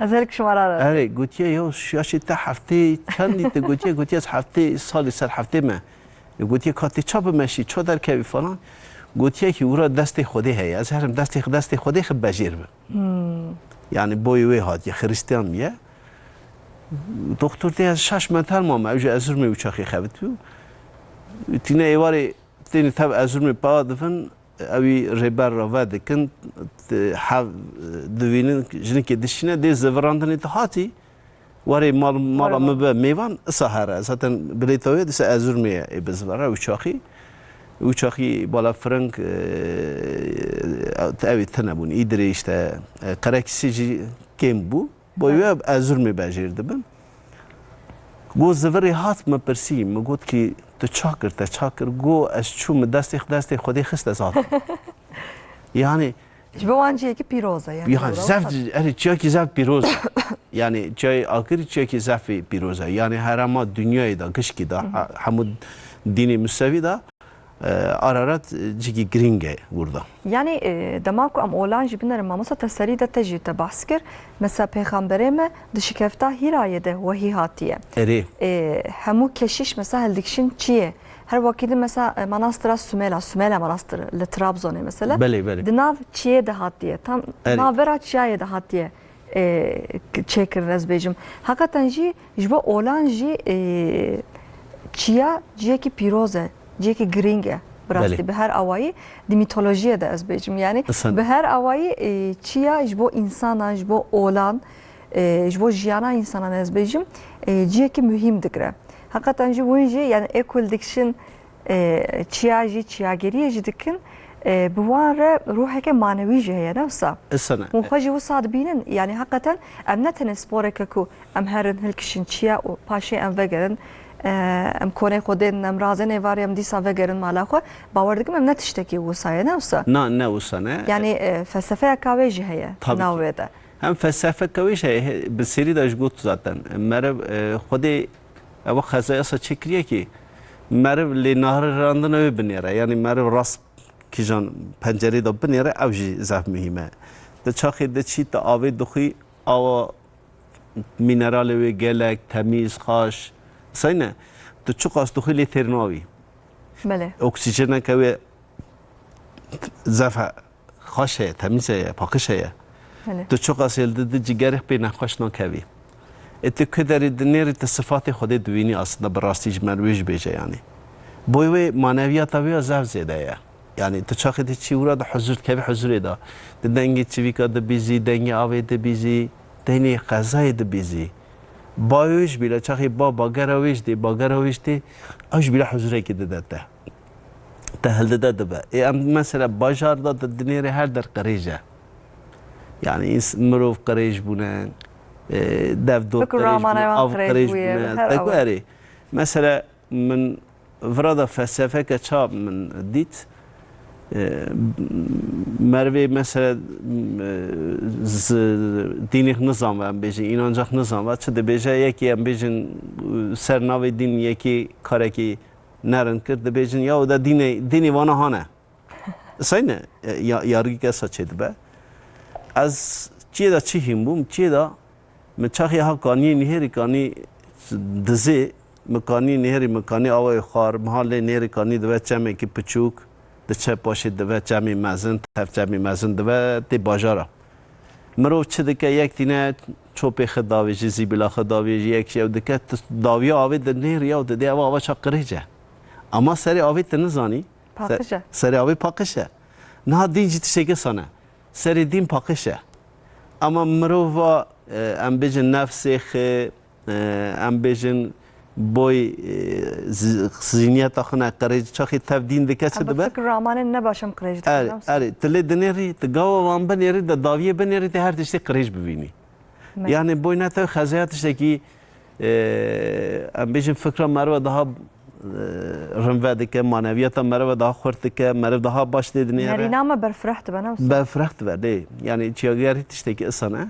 Ez her kişim Ararat. Erê, gotiye, "Ya şaşê te heftê çendî te?" Gotiye, gotiye, "Ez heftê, salê ser heftê me." Gotiye, "Ka tê ça bimeşî, ça derkevî?" falan. Gotiye ki, "Wira destê Xwedê heye. Ez herim destê, destê Xwedê xi bejêr bi." Hmm. Yani boyê wê hatiye, Xiristiyan bûye. Doktor dê ez şaş mental mame, ew ji Erzurumê uçaxê xebitibû. Tîne êvarê tênî tev Erzurumê pewa dibin, ewî rêber re vedikin, hev divînin, jinikê dişîne, dê zivirandinê tu hatî, werê mal, mala min be mêvan, isa here. Zaten bilêta wê dise Erzurumê ye, ê bizivere, uçaxî. Uçaxî bala firing, e, ewî tune bûn. Îdirê işte, e, qerekîsî jî kêm bû. Bo wê Erzurumê bejêr dibin. Go zivirê hat, min pirsî, min got ki, "Tu ça kir, te ça kir?" Go, "Ez çûm, min destê, destê Xwedê xist, ez hatim." Yani, ji bo wan cihekî pîroz e, yani, ya, zef, erê, çiyakî zef pîroz e. Yani, çiyayê Agirî çiyakî zefî pîroz e. Yani, herema dinyayê de, gişkî de, he-, hemû dînê Musevî de, E, Ararat, e, cîkî girîng e wirda. Yanî, e, dema ku em olan jî binerin, mamosta, te serî de te jî te behs kir. Mesela Pêxemberê me di şikefta Hîrayê de wehî hatiye. Erê. E, hemû keşîş mesela hildikişin çiyê. Her wekî di mesela, e, Manastira Sumela, Sumela Manastir li Trabzonê mesela. Belê, belê. Di nav çiyê de hatiye. Tam, erê, navbera çiyayê de hatiye. e, çêkirin, ez bêjim. Heqeten jî ji bo olan jî, e, çiya cihekî pîroz e, cihekî girîng e. Bi rastî, belê, bi her awayî di mîtolojiyê de, ez bêjim. Yani, bi her awayî, e, çiya ji bo însanan, ji bo olan, e, ji bo jiyana însanan, ez bêjim, e, cihekî muhîm digire. Heqeten jî hûn jî, yani, ê ku li dikişin, e, çiya jî, çiyageriyê jî dikin, e, bi wan re ruheke manewî jî heye, ne wisa? Isane. Hûn xwe jî wisa dibînin, yani heqeten em ne tenê sporeke ku em herin hilkişin çiya û paşê em vegerin, E, em konê xwe dên, em razên êvarê em dîsa vegerin mala xwe. Bawer dikim em ne tiştekî wisa ye, ne wisa? Na, ne wisa ne. Yanî, e, felsefeya ka wê jî heye Tabii nav ki. Wê de. Hem felsefeka wê jî heye, he, bi serî de ji got zaten. Meriv, e, Xwedê ewa xezaya sa çêkiriye ki meriv lê narirandina wê binêre. Yanî meriv rast kijan pencerê de binêre, ew jî zehf muhîm e. Di çaxê diçî, tu avê dixwî, awa mineralê wê gelek, temîz, xaş. Sayne, tu çiqas dixwî lê têr navî. Belê. Oksîjeneke wê zehf e, xaş heye, temîz heye, paqij heye. Belê. Tu çiqas hêl didi cigerê pê nexweş nakevî. Ê tu ku derî dinêrî tu sifatê Xwedê dibînî aslında bi rastî ji me re wê jî bêje yanî. Boy wê maneviyata wê ya zehf zêde ye. Yanî tu çaxê diçî wira di huzur, kevî huzurê de. Di dengê çivîka dibîzî, dengê avê dibîzî, dengê xezayê dibîzî. Ba wê jî bîle çaxê ba bagera wê jî tê, bagera wê jî tê, ew jî bîle huzurekê dide te. Te hildide dibe. Ê em mesela bajar de di dinêrê her der qirêj e. Yanî ins-, mirov qirêj bûne, e, dev dor Wekî qirêj ramane bûne, wan av qirêj qirêj bûye, bûne. her Te awe. Guherî. Mesela min vira da felsefeke ça min dît. E, merivê mesela, e, z-, dînêx nizan ve em bêjin, înancak nizan ve, çi dibêje, yekî em bêjin, ser navê dîn yekî karekî nerind kir, dibêjin, ya o da dînê, dînê vana hane. Sayne, e, ya, yargî kesa çêdibe. Ez çiyê de çi hîn bûm, çiyê de min çaxê ha kaniyê nihêrî kanî dizê, min kanî nihêrî, min kanî awayê xwar, min ha lê nihêrî kanî dibe çemekî piçûk, diçe paşê dibe çemê mezin, tev çemê mezin dibe tê bajara. Mirov çi dike, yek tîne çopê xwe davêjî, zîbila xwe davêjî, yek jî ew dike, tu dawiya avê dinêrî ya û didê ev ava ça qirêj e. Ama serê avê tu nizanî. Paqij e. Se-, serê avê paqij e. Niha dîn jî tiştekî sane. Serê dîn paqij e. Ama mirova, e, em bêjin nefsê xwe, e, em bêjin boy, e, zi-, zihniyeta xwe ne qirêj, çaxê tev dîn dike çi Em bi dibe? fikir ramanên ne baş em qirêj dikin, Erê, ne wisa? Erê, tu lê dinêrî, tu gava wan binêrî, de daviyê binêrî, te her tiştê qirêj bibînî. Me- Yani boy ne tev xezaya tiştekî, e, em bêjin fikra merive daha, e, rinve dike, maneviyata merive daha xurt dike, meriv daha baş tê dinêre. Nerîna me berfireh dibe, ne wisa? Berfireh dibe, lê. Yani çiyagerî tiştekî isan e.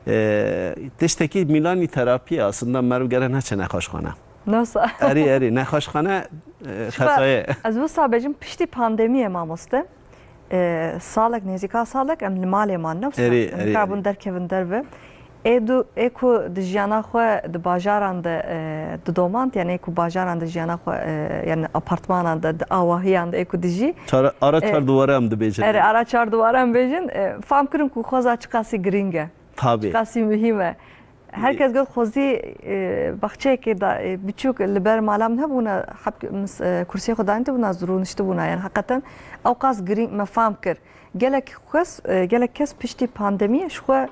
E, tiştekî mîlanî terapî ye aslında, meriv gere neçe nexweşxane. Ne wisa? Erê, erê, nexweşxane, e, Şifa, xezayê. Ez wisa bêjim piştî pandemiyê mamoste. E, salek, nêzîka salek em li malê man, ne wisa? Erê, Em erê, nikabin erê. derkevin derve. Ê du, ê ku di jiyana xwe di bajaran de, e, didomand, yani ê ku bajaran de jiyana xwe, e, yani apartmanan de, di awahiyan de ê ku dijî. Çar, ara E, çar duvare em dibêjin. Erê, ara çar duvare em bêjin. E, fam kirin ku xweza çiqasî girîng e. Tabii. Çiqasî muhîm e. Her kes got xwezî, e, baxçeyekê da, e, biçûk li ber mala min hebûna, heb-, mis-, e, kursiyê xwe danîtibûna, rûniştibûna, yani heqeten ew qas girîng me fam kir. Gelek kes, e, gelek kes piştî pandemiyê ji xwe,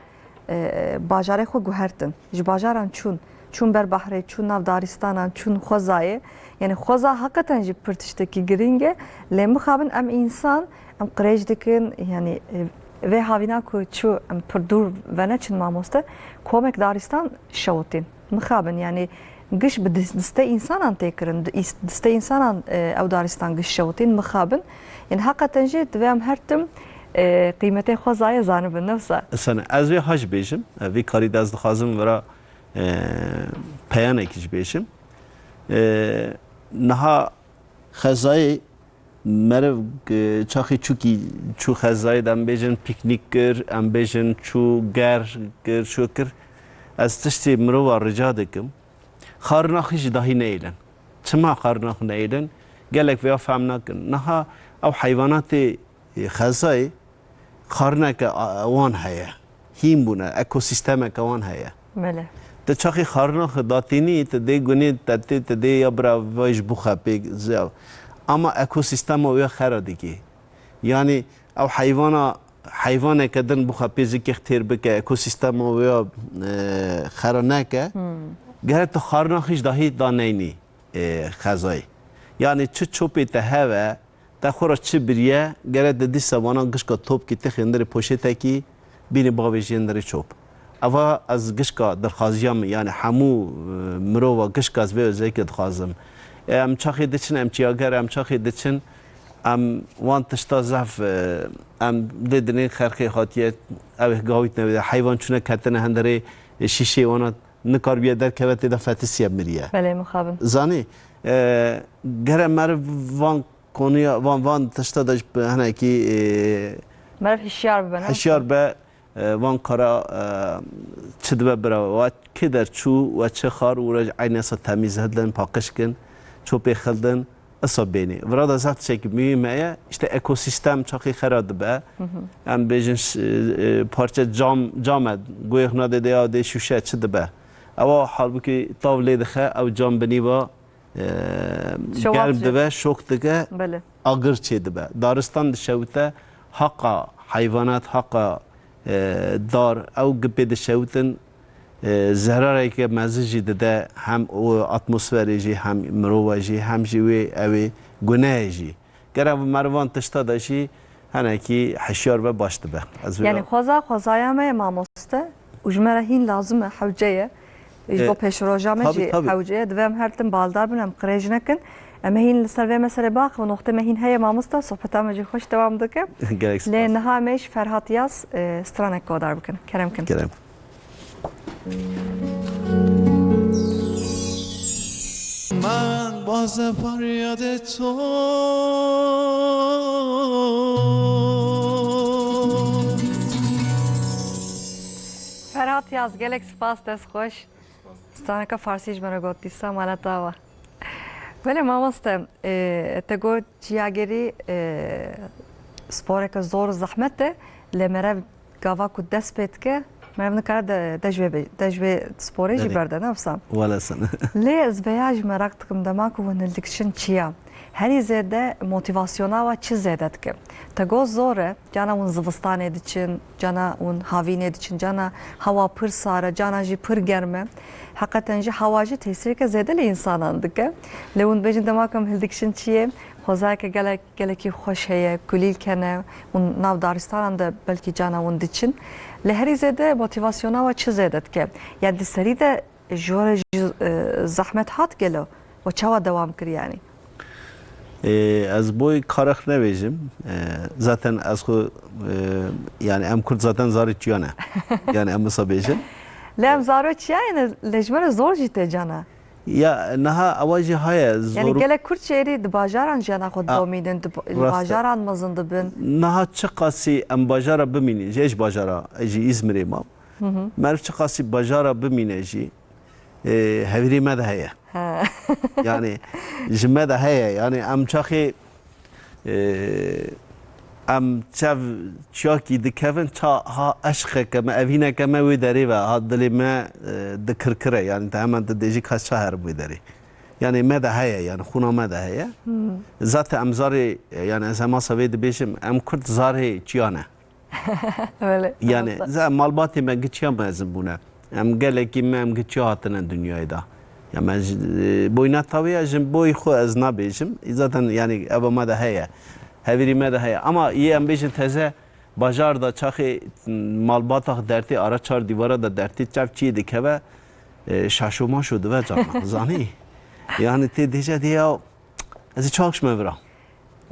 e, bajarê xwe guhertin. Ji bajaran çûn, çûn ber behrê, çûn nav daristanan, çûn xwezayê. Yani xweza heqeten jî pir tiştekî girîng e. Lê mixabin em însan, em qirêj dikin, yani, e, vê havîna ku çû em pir dûr veneçin mamoste, komek daristan şewitîn. Mixabin, yani giş bi dis-, distê însanan tê kirin, di-, îs-, distê însanan, e, ew daristan giş şewitîn, mixabin. Yani heqeten jî divê em her tim, e, qîmetê xwezayê zanibin, ne wisa? Sen, ez vê ha jî bêjim, e, vê karî de ez dixwazim vira, e, peyanekî jî bêjim. E, niha xezayê meriv, e, çaxê çûkî çû xezayê de em bêjin pîknîk kir, em bêjin çû ger kir, çû kir. Ez tiştê mirova rica dikim. Xarina xwe jî dahî neyêlin. Çima xarina xwe neyêlin? Gelek vêya fehm nakin. Niha ew heywanatê, e, xezayê xarineke, a, wan heye. Hîn bûne, ekosîstemeke wan heye. Belê. Ti çaxê xarina xwe datînî, ti dê gunê te tê, ti dê ya bira vay ji bo xwe pê zêw. Ama ekosîstema wê xera dikî. Yanî ew heyvana, heyvaneke din bo xwe pê zikê têr bike, ekosîstema wê ya, e, xera neke. Hmm. Gere tu xarina xwe jî dahî daneynî, e, xezayê. Yanî çi çopê te heve, te xwe re çi biriye, gere di dîsa vana gişka topkî ti xêndirê poşetekî bînî bavêjiyê nirê çop. Eva ez gişka dirxaziya min, yani hemû, e, mirova gişka ez vê özellikle dixwazim. E, em çaxê diçin, em çiyager, em çaxê diçin, em wan tişta zehf, e, em lê dinên xerxê hatiye, ew gavîtine wê de, heywan çûne ketine henderê, e, şîşê wana nikaribiye derkeve tê de fetisiye miriye. Belê, mixabin. Zanî, e, gere meriv van konuya, van, van tişta de ji hinekî, e, Meriv hişyar bibe, ne? Hişyar be, e, van kara, e, çi dibe bira, we kê der çû, we çi xar û re ji eynesa temîz hildin, paqij kin, çopê xildin, isa bênê. Vira da zaf tiştekî muhîm heye, işte ekosîstem çaxî xera dibe. Hı hı. Em bêjin ş-, e, parçe cam, cam e, goyê xwe nadê de ya dê şûşe çi dibe. Ewa halbûkî tav lê dixe, ew cam binî va, e, Şewat germ jî. Dibe, şok dike, Belê. Agir çê dibe. Daristan dişewite, haqa heywanat, haqa, e, dar, ew gipê dişewitin, e, zerareke mezin jî dide hem o atmosferê jî, hem mirova jî, hem jî wê ew ê guneyê jî. Gere merivan tişta de jî henekî hişyar be baş dibe. Ez vê Yani re- xweza, xwezaya me ye mamoste û ji me re hîn lazim e, hewce ye. Ji E, bo pêşroja me tabii, jî tabii. Hewce ye. Divê em her tim baldar bin, em qirêj nekin. Em ê hîn li ser vê meselê biaxivin, wextê me hîn heye mamoste, sohbeta me jî xweş dewam dike. Gelek spas. Lê niha em ê ji Ferhat Yaz, e, stranek guhdar bikin. Kerem kin. Kerem. من باز فریاد تو Ferhat Yaz, gelek spas, dest xweş. Straneka farsî ji me re got dîsa, mala te ava. Belê mamoste, e, te got çiyagerî, e, sporeke zor û zehmet e, lê merev gava ku dest pê dike, merev nikare de, de ji wê be-, de ji wê sporê jî Belê. Berde, ne wisa? Wele sen. Lê ez vêya jî meraq dikim, dema ku hûn hildikiçin çiya, herî zêde motivasyona we çi zêde dike? Te got zor e, cana hûn zivistanê diçin, cana hûn havînê diçin, cana hewa pir sar e, cana jî pir germ e. Heqeten jî hewa jî tesîreke zêde li însanan dike. Lê hûn bêjin dema ku em hildikiçin çiyê, xwezayeke gelek, gelekî xweş heye, kulîlk hene, hûn nav daristanan de belkî cana hûn diçin. Lê herî zêde motivasyona we çi zêde dike? Yani di serî de ji we re jî, e, zehmet hat gelo? We çawa dewam kir yani? Ê, ez boy karek nebêjim. Ê, zaten ez xwe, ê, yani em Kurd zaten zarê çiya ne. Yani em wisa bêjin. Lê em zaro çiya ne, lê ji me re zor jî tê cana. Ya, niha ewa jî heye, Yani zor- gelek Kurd jî êrî di bajaran jiyana xwe A, domînin, di ba-, li rast e. Bajaran mezin dibin. Niha çiqasî em bajara bimînin, jê ji bajara, ji Îzmirê mam. Hı hı. Meriv çiqasî bajara bimîne jî, e, hevîrê me de heye. Ha. Yani ji me de heye. Yani em çaxê, e, em çev çiyakî dikevin, ça ha eşqeke me, evîneke me wê derê ve, ha dilê me, e, dikirkire. Yani te hemen tu dêjî ka ça herim wê derê. Yani me de heye, yani xûna me de heye. Hmm. Zaten em zarê, yani ez hema savê dibêjim, em Kurd zarê çiya ne. Öyle. Yani, tamam. Ze malbatê me giçiya mezin bûne. Em gelekî me em giçiya hatine dinyayê de. Ya me ji, e, boyna tawî ya ji boy xwe ez nabêjim. Zaten yani eva me de heye. Hevîrî me de heye. Ama yê em bêjin teze bajar da çaxê malbata dertê ara çar dîvara da dertê çav çiyê dikeve, e, şaşo maşo dive cana. Zanî? Yani tê dêje dê ya ez ê çax ji me vira.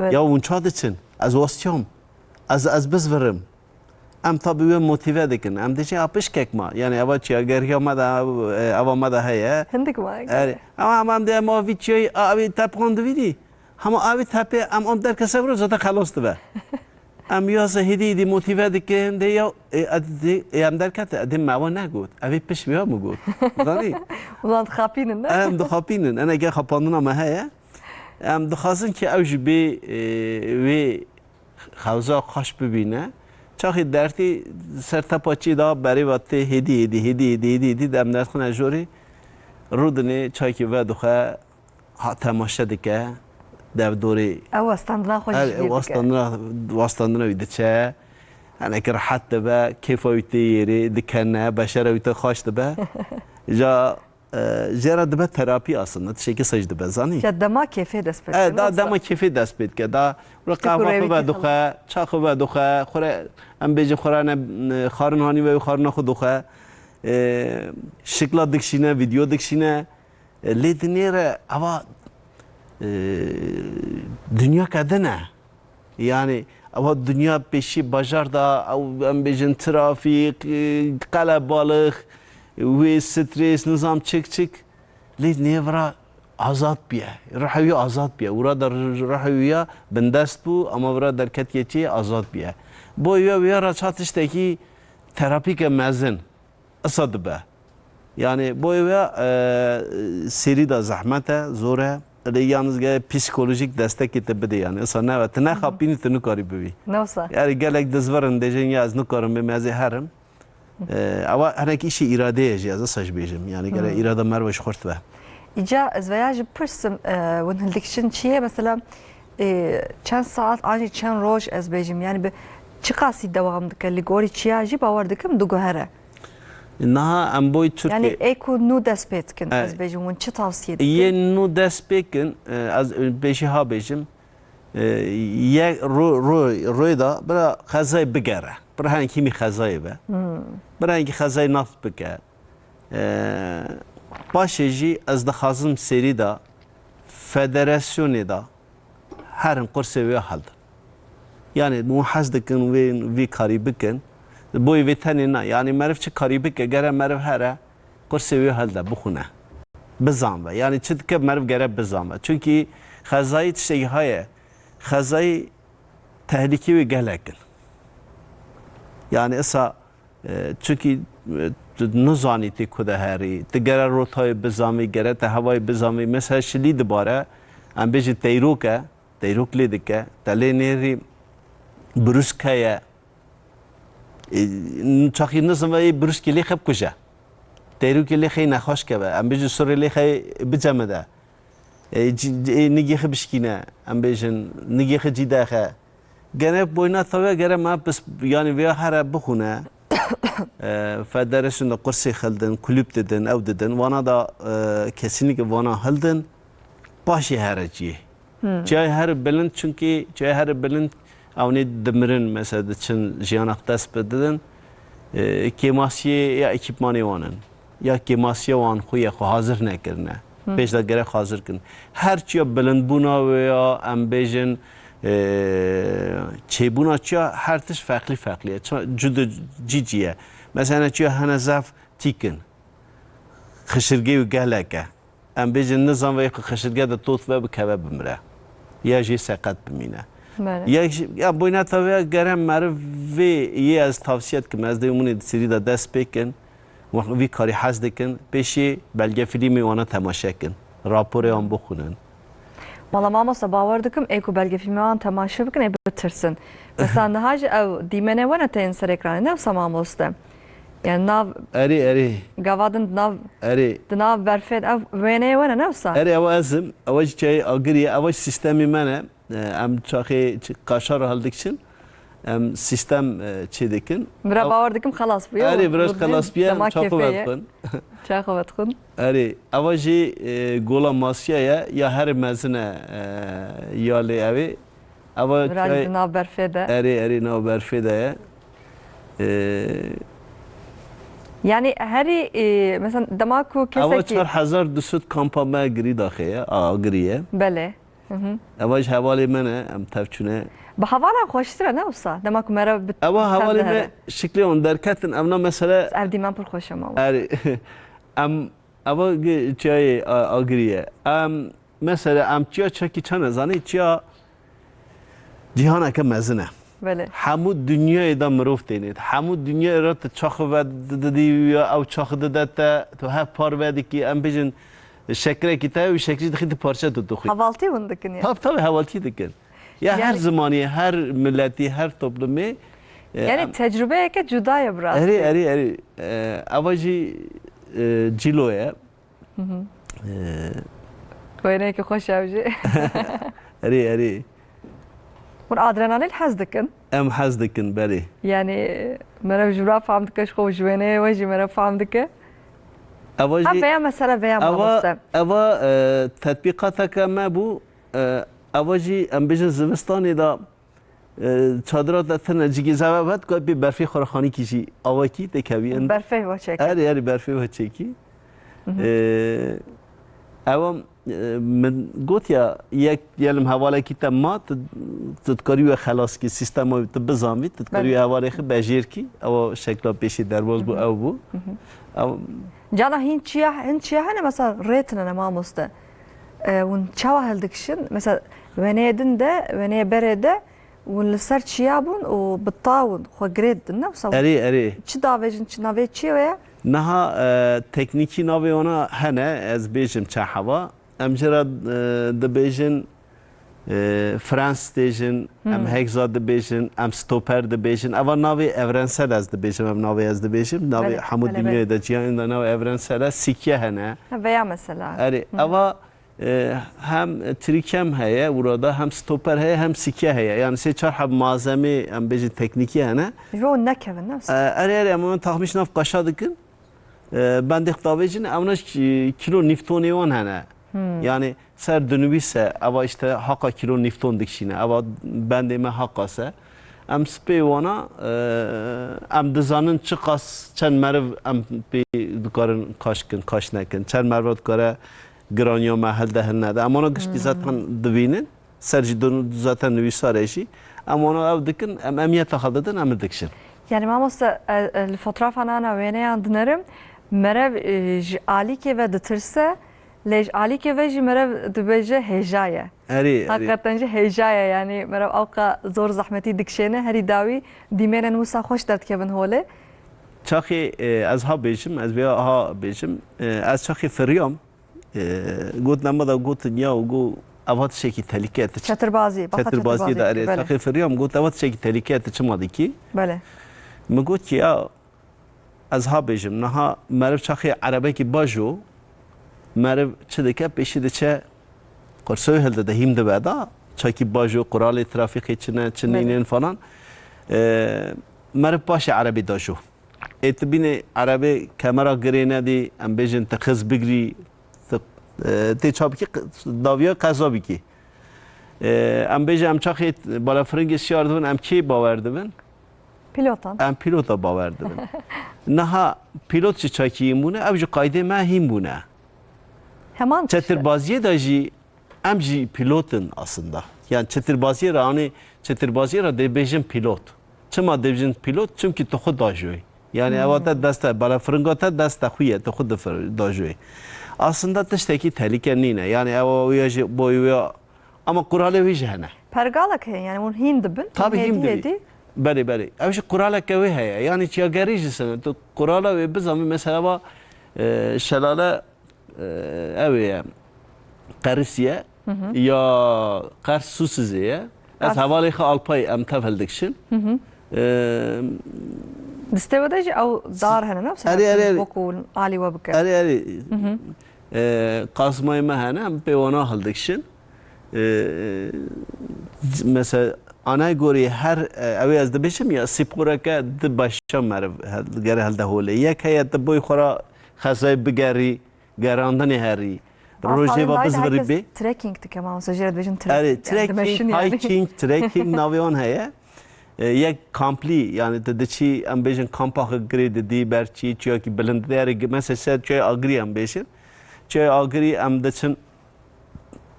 Evet. Ya hûn ça diçin? Ez westiyam. Ez, ez bizvirim. Em tabi wê motive dikin. Em dêjin ya pişkek ma. Yani eva çiyageriya me de, e, eva me de heye. Hindik ma. Erê. Ama, ama em dê ma vî çiyayî, a, evî tep xan divînî. Hema evî tepê em am derkese viro zaten xelas dibe. Em ya se hêdî hêdî motive dikin. Dê ya, e, e, dê, e, em derkete. Dê me ewa negot. Evî piş vêya mi got. Zanî? Ulan dixapînin, ne? Em dixapînin. Eneke xapandina me heye. Em dixwazin ki ew jî bê, e, wê xewza xweş bibîne. Çaxê dertî ser tepa çê de berê ve tê hêdî, hêdî, hêdî, hêdî, hêdî, hêdî, hêdî, em derdixine jorê. Rûdinê çaykî vedixwe, ha temaşe dike, dev dorê. Ew westandina xwe jî Ev, ji bîr dike. Westandina, westandina wî diçe. Henekî rehet dibe, kêfa wî tê yêrê, dikene, beşera wî tê xweş dibe. Ja, e, jê re dibe terapî aslında, tiştekî sej dibe, zanî? Ya dema kêfê dest pê E, dike, da nasıl? Dema kêfê dest pê dike, da wê Tiştek û qehwa xwe rêwî ve kî dixe, ça xwe ve dixe, xwe re, em bêjin xwe re ne, e, xarin hanî ve xarina xwe dixe. E, şikla dikişîne, vîdeo dikişîne. E, lê di nêre eva, e, dinyake din e. Yani eva dinya pêşî bajar da, ew em bêjin trafîk, e, qelebalix, wê stres, nizam çik çik. Lê nêvira azad bûye. Ruhê wî azad bûye. Wira de ruhê wî ya bindest bû, ama wira derketiye çi azad bûye. Bo ya wîya ra ça tiştekî terapîke mezin. Isa dibe. Yani bo ya wîya, e, serî de zehmet e, zor e. Lê yalnız gere psikolojik destekê te bide yani. Isa nebe. Tu nexapînî tu nikarî bivî. Ne wisa? Yani gelek dizvirin dêjin ya ez nikarim bim, ez ê herim. E, ewa hinek îşê îradeyê jî ez esa jî bêjim. Yani gere Hmm. îrada merva ji xurt be. Îca ez veya ji pirsim, e, hûn hildikişin çi ye? Mesela, e, çend saet an jî çend roj ez bêjim? Yani bi çiqasî dewam dike? Li gorî çiya jî bawer dikim diguhere. Niha em boy Tirkiye Yani ê ku nû dest pê dikin, E, ez bêjim, hûn çi tavsiye dikin? Yê nû dest pê kin, e, ez, e, pêşî ha bêjim. E, yek ro-, ro-, royê de bira xezayê bigere. Bira hinek hîmî xezayê be. Hmm. Bira hinkî xezayê nas bike. E, paşê jî ez dixwazim serî de federasyonê de herin qursê wê hildin. Yani hûn hez dikin wê vî karî bikin. Boyê vê tenê na. Yani meriv çi karî bike, gere meriv here, qursê wê hilde, bixwine. Bizanve. Yani çi dike meriv gere bizanve. Çünkü xezayî tiştekî haye. Xezayî tehlîkê wê gelek in. Yani esa, e, çünkü, e, tu nizanî tê ku de herî. Tu gere rotayê bizanvî, gere te hewayê bizanvî. Mesela şilî dibare, em bêjin teyrok e, teyrok lê dike, te lê nêrî, brûsk heye. E, çaxî nizim ve yê brûskê lê xe bikuje. Teyrokê lê xey nexweş keve. Em bêjin surê lê xey bicemide. E, ci-, e, nigê xi bişkîne. Em bêjin nigê xi cî dexe. Gene boyna tawe gere me pis, yani vêya here bixwine. E, federasyon de qursê xildin, kulüp didin, ew didin. Vana da, e, kesinlikle vana hildin. Paşê here ciyê. Hmm. Çiyayê her bilind, çünkü çiyayê her bilind ewnê dimirin, mesela diçin jiyanak dest bi didin. E, kêmasiyê ya ekîpmanê wan in. Ya kêmasiya wan xwe ye, xwe hazir nekirine. Hmm. Pêş de gerek hazir kin. Her çiya bilindbûna wê ya, em bêjin, e, çêbûna çiya her tişt feqlî feqlî ye. Ça-, cudu cî cî ye. Mesela çiya hene zaf tîk in. Xişirgê wî gelek e. Em bêjin nizam vê ku xişirge de tot ve bikeve bimire. Ya jî seqet bimîne. Bele. Ya jî, ya boyna tawe gere meriv vê yê ez tavsiye dikim. Ez dê hûnê di serî de dest pê kin. Wan vî karî hez dikin. Pêşî belgefîlmê wana temaşe kin. Raporê wan bixwînin. Mala mamosta bawer dikim ê ku belgefîlmê wan temaşe bikin ê bitirsin. Mesela niha jî ew dîmenê wene tên ser ekranê, ne wisa mamoste? Yani nav Erê, erê. Gava din di nav, Erê. Di nav berfê de ev wêneyê wene, ne wisa? Erê, ew ez im. Ew jî çayê agirî ye. Ew jî sîstemê me ne. E, em çaxê çi-, qaşa re hildikişin. Em sîstem, e, çê dikin. Bira Ew bawer dikim xelas bûye. Erê, û biraz û xelas bûye. Dema çaxo kêfê ye. Vedixwin. Çaxo vedixwin. Erê, ew jî, e, gola masiya ye. Ya herê mezin e, e, ya lê ew ê. Ev Viraj çay di nav berfê de. Erê, erê, nav berfê de ye. Ee, Yani herî, e, mesela dema ku Ev kesekî çar hezar du sed kampa me girî daxê ye, a, girî ye. Belê. Hı hı. Ev ji hevalê me ne, em tev çûne. Bi hevalan xweştir e, ne wisa? Dema ku mere bi Ev hevalê me şiklê wan derketin, ev na mesele Ev dîmen pir xweş e, mama. Erê, em Eva gi-, çiyayê a-, agirî ye. Em, mesela, em çiya çekî çend e zanî? Çiya cîhaneke mezin e. Belê. Hemû dinyayê de mirov tênê. Hemû dinyayê re tu çaxi ve di-, didî ya ew çaxi dide te, tu hev par vedikî, em bêjin şekirekî te, wî şekirî dixî di parçe tu dixwî. Hevaltî hûn dikin ya? Tabii, tabii, hevaltî dikin. Ya her Yani zimanî, her miletî, her toplumê, e, Yani em tecrübeyeke cuda ye bi rastî. Erê, erê, erê. E, eva jî, e, cîlo ye. Hı hı. E, Wêneyeke xweş ew jî. Erê, erê. Hûn adrenalîn hez dikin? Em hez dikin, belê. Yani, meriv ji bira fam dike, ji xwe ji wêneyê we jî meriv fam dike. Eva jî Ha, veya mesela veya eva, mamoste. Eva, e, tetbîqateke me bû, e, eva jî em bêjin zivistanê de, e, çadira te tine cigê zeve vet, ka pê berfê xwe re xanîkî jî avakî têkevî. Berfê ve çêkî. Erê, erê, berfê ve çêkî. E, ewa, e, min gotiya, yek, diyelim, hevalekî te ma, tu, tu dikarî wê xelas kî, sîstema wî tu bizanvî, tu dikarî wê hevalê xwe bejêr kî, ewa şekla pêşî derbaz bû, ew bû. Ew Cana hîn çiya, hîn çiya hene, mesela rê tine ne mamoste. E, hûn çawa hildikişin? Mesela weneyê din de, weneyê berê de hûn li ser çiya bûn û bi taw hûn xwe girê didin, ne wisa? Erê, erê. Çi davêjin, çi navê çi ye? Niha, e, teknîkî navê wana hene, ez bêjim çend heva. Em jê re, e, dibêjin, e, frens dêjin, em hegza dibêjin, em stoper dibêjin. Eva navê evrensel ez dibêjim, ev navê ez dibêjim. Navê Belê, hemû belê, dinyayê belê. de, cîhanê de navê evrensel e, sîkye hene. Ha, veya mesela. Erê, eva, e, hem trikem heye, burada hem stoper heye, hem sîkye heye. Yani sê çar heb malzemê, em bêjin teknîkî hene. Ji bo nekevin, ne? E, erê, erê, em wan taxmîş nav qaşa dikin. E, bendê xwe davêjin, ewna kî-, kîlo nîv tonê wan hene. Yani ser dinivîse, eva işte haka kîlo nîv ton dikişîne, eva bendê me haka se. Em spê wana, e, em dizanin çiqas çend meriv em pê dikarin kaş kin, kaş nekin. Çend meriv dikare giraniya me hilde, hilnede. Em wana giştî zaten divînin. Ser jî dun-, zaten nivîsar e jî. Em wana ew dikin, em emiyeta xwe didin, em dikişin. Yani mamoste, e, e, li fotoğrafan ana wêneyan dinerim, merev, e, ji alîkê ve ditirse, lê ji alîkê ve jî merev dibêje hêja ye. Erê, erê. Hakikaten jî hêja ye, yani merev ewqa zor zehmetî dikişêne, herî dawî dîmenên wisa xweş derdikevin holê. Çaxê, e, ez ha bêjim, ez vê ha bêjim, e, ez çaxê firiyam, E, got nema da gotin ya û got eva tiştekî telîke, tu çi-, Çetirbazî, baka çetirbaziyê de çetirbazî, erê, belê. Çaxê firiyam got eva tiştekî telîke, tu çima dikî? Belê. Min got ki ya ez ha bêjim, niha meriv çaxê erebekî bajo, meriv çi dike, pêşî diçe qursoyê hilde de hîm dibe da, çakî bajo, quralê trafîkê çi ne, çi Belê. nînên falan. E, meriv paşê erebî dajo. Ê tu bînê erebê kemera girê nedî, em bêjin tu qiz bigirî, tu, e, tê ça bikî, q-, dawiya qeza bikî. E, em bêjin em çaxê balafirîngê siyar dibin, em kê bawer dibin? Pîlotan. Em pîlota bawer dibin. Niha pîlot jî çakî hîn bûne, ew ji qaydê me hîn bûne. Heman tişt e. Çetirbaziyê de jî Em jî pîlot in aslında. Yani çetirbaziyê re, anê çetirbaziyê re dê bêjin pîlot. Çima dê bêjin pîlot? Çimkî tu xwe dajoyê. Yani Hmm. ewa te dest te, bala firinga te dest te xwe ye, tu xwe difir-, dajoyê. Aslında tiştekî telîke nîne. Yani ewa wê jî boy wê, ama quralê wê jî hene. Pergalek heye, yani hûn hîn dibin, Tabii hîn hêdî dibî. hêdî. Belê, belê. Ew jî quraleke wê heye. Yani çiyagerî jî sene. Tu qurala wê bizanî, mesela va, e, şelale Ew ê ye. Qerisiye ya qers Susizê ye. Ez Qers. hevalê xwe Alpay em tev hildikişin. Eee, Distê we de jî ew dar hene, ne? Erê, erê, erê. Wekî alî we bike. Erê, erê. Eee, qazmayê me hene, em pê wana hildikişin. Eee, mesela, anayê gorî her, e, ew ê ez dibêjim ya, sîporeke di beşa meriv hel-, gere hilde holê. Yek heye tu boy xwe ra xezayê bigerî, gerandinê herî. Rojê va bizvirî bê. Trekking dike, mamoste, jê re dibêjin trekking. Erê, trekking, hiking, trekking navê wan heye. E, yek kamplî, yani tu diçî, em bêjin kampa xwe girê didî, ber çiyê çiyakî bilind didî. Erê, mesela ser çiyayê Agirî em bêjin. Çiyayê Agirî em diçin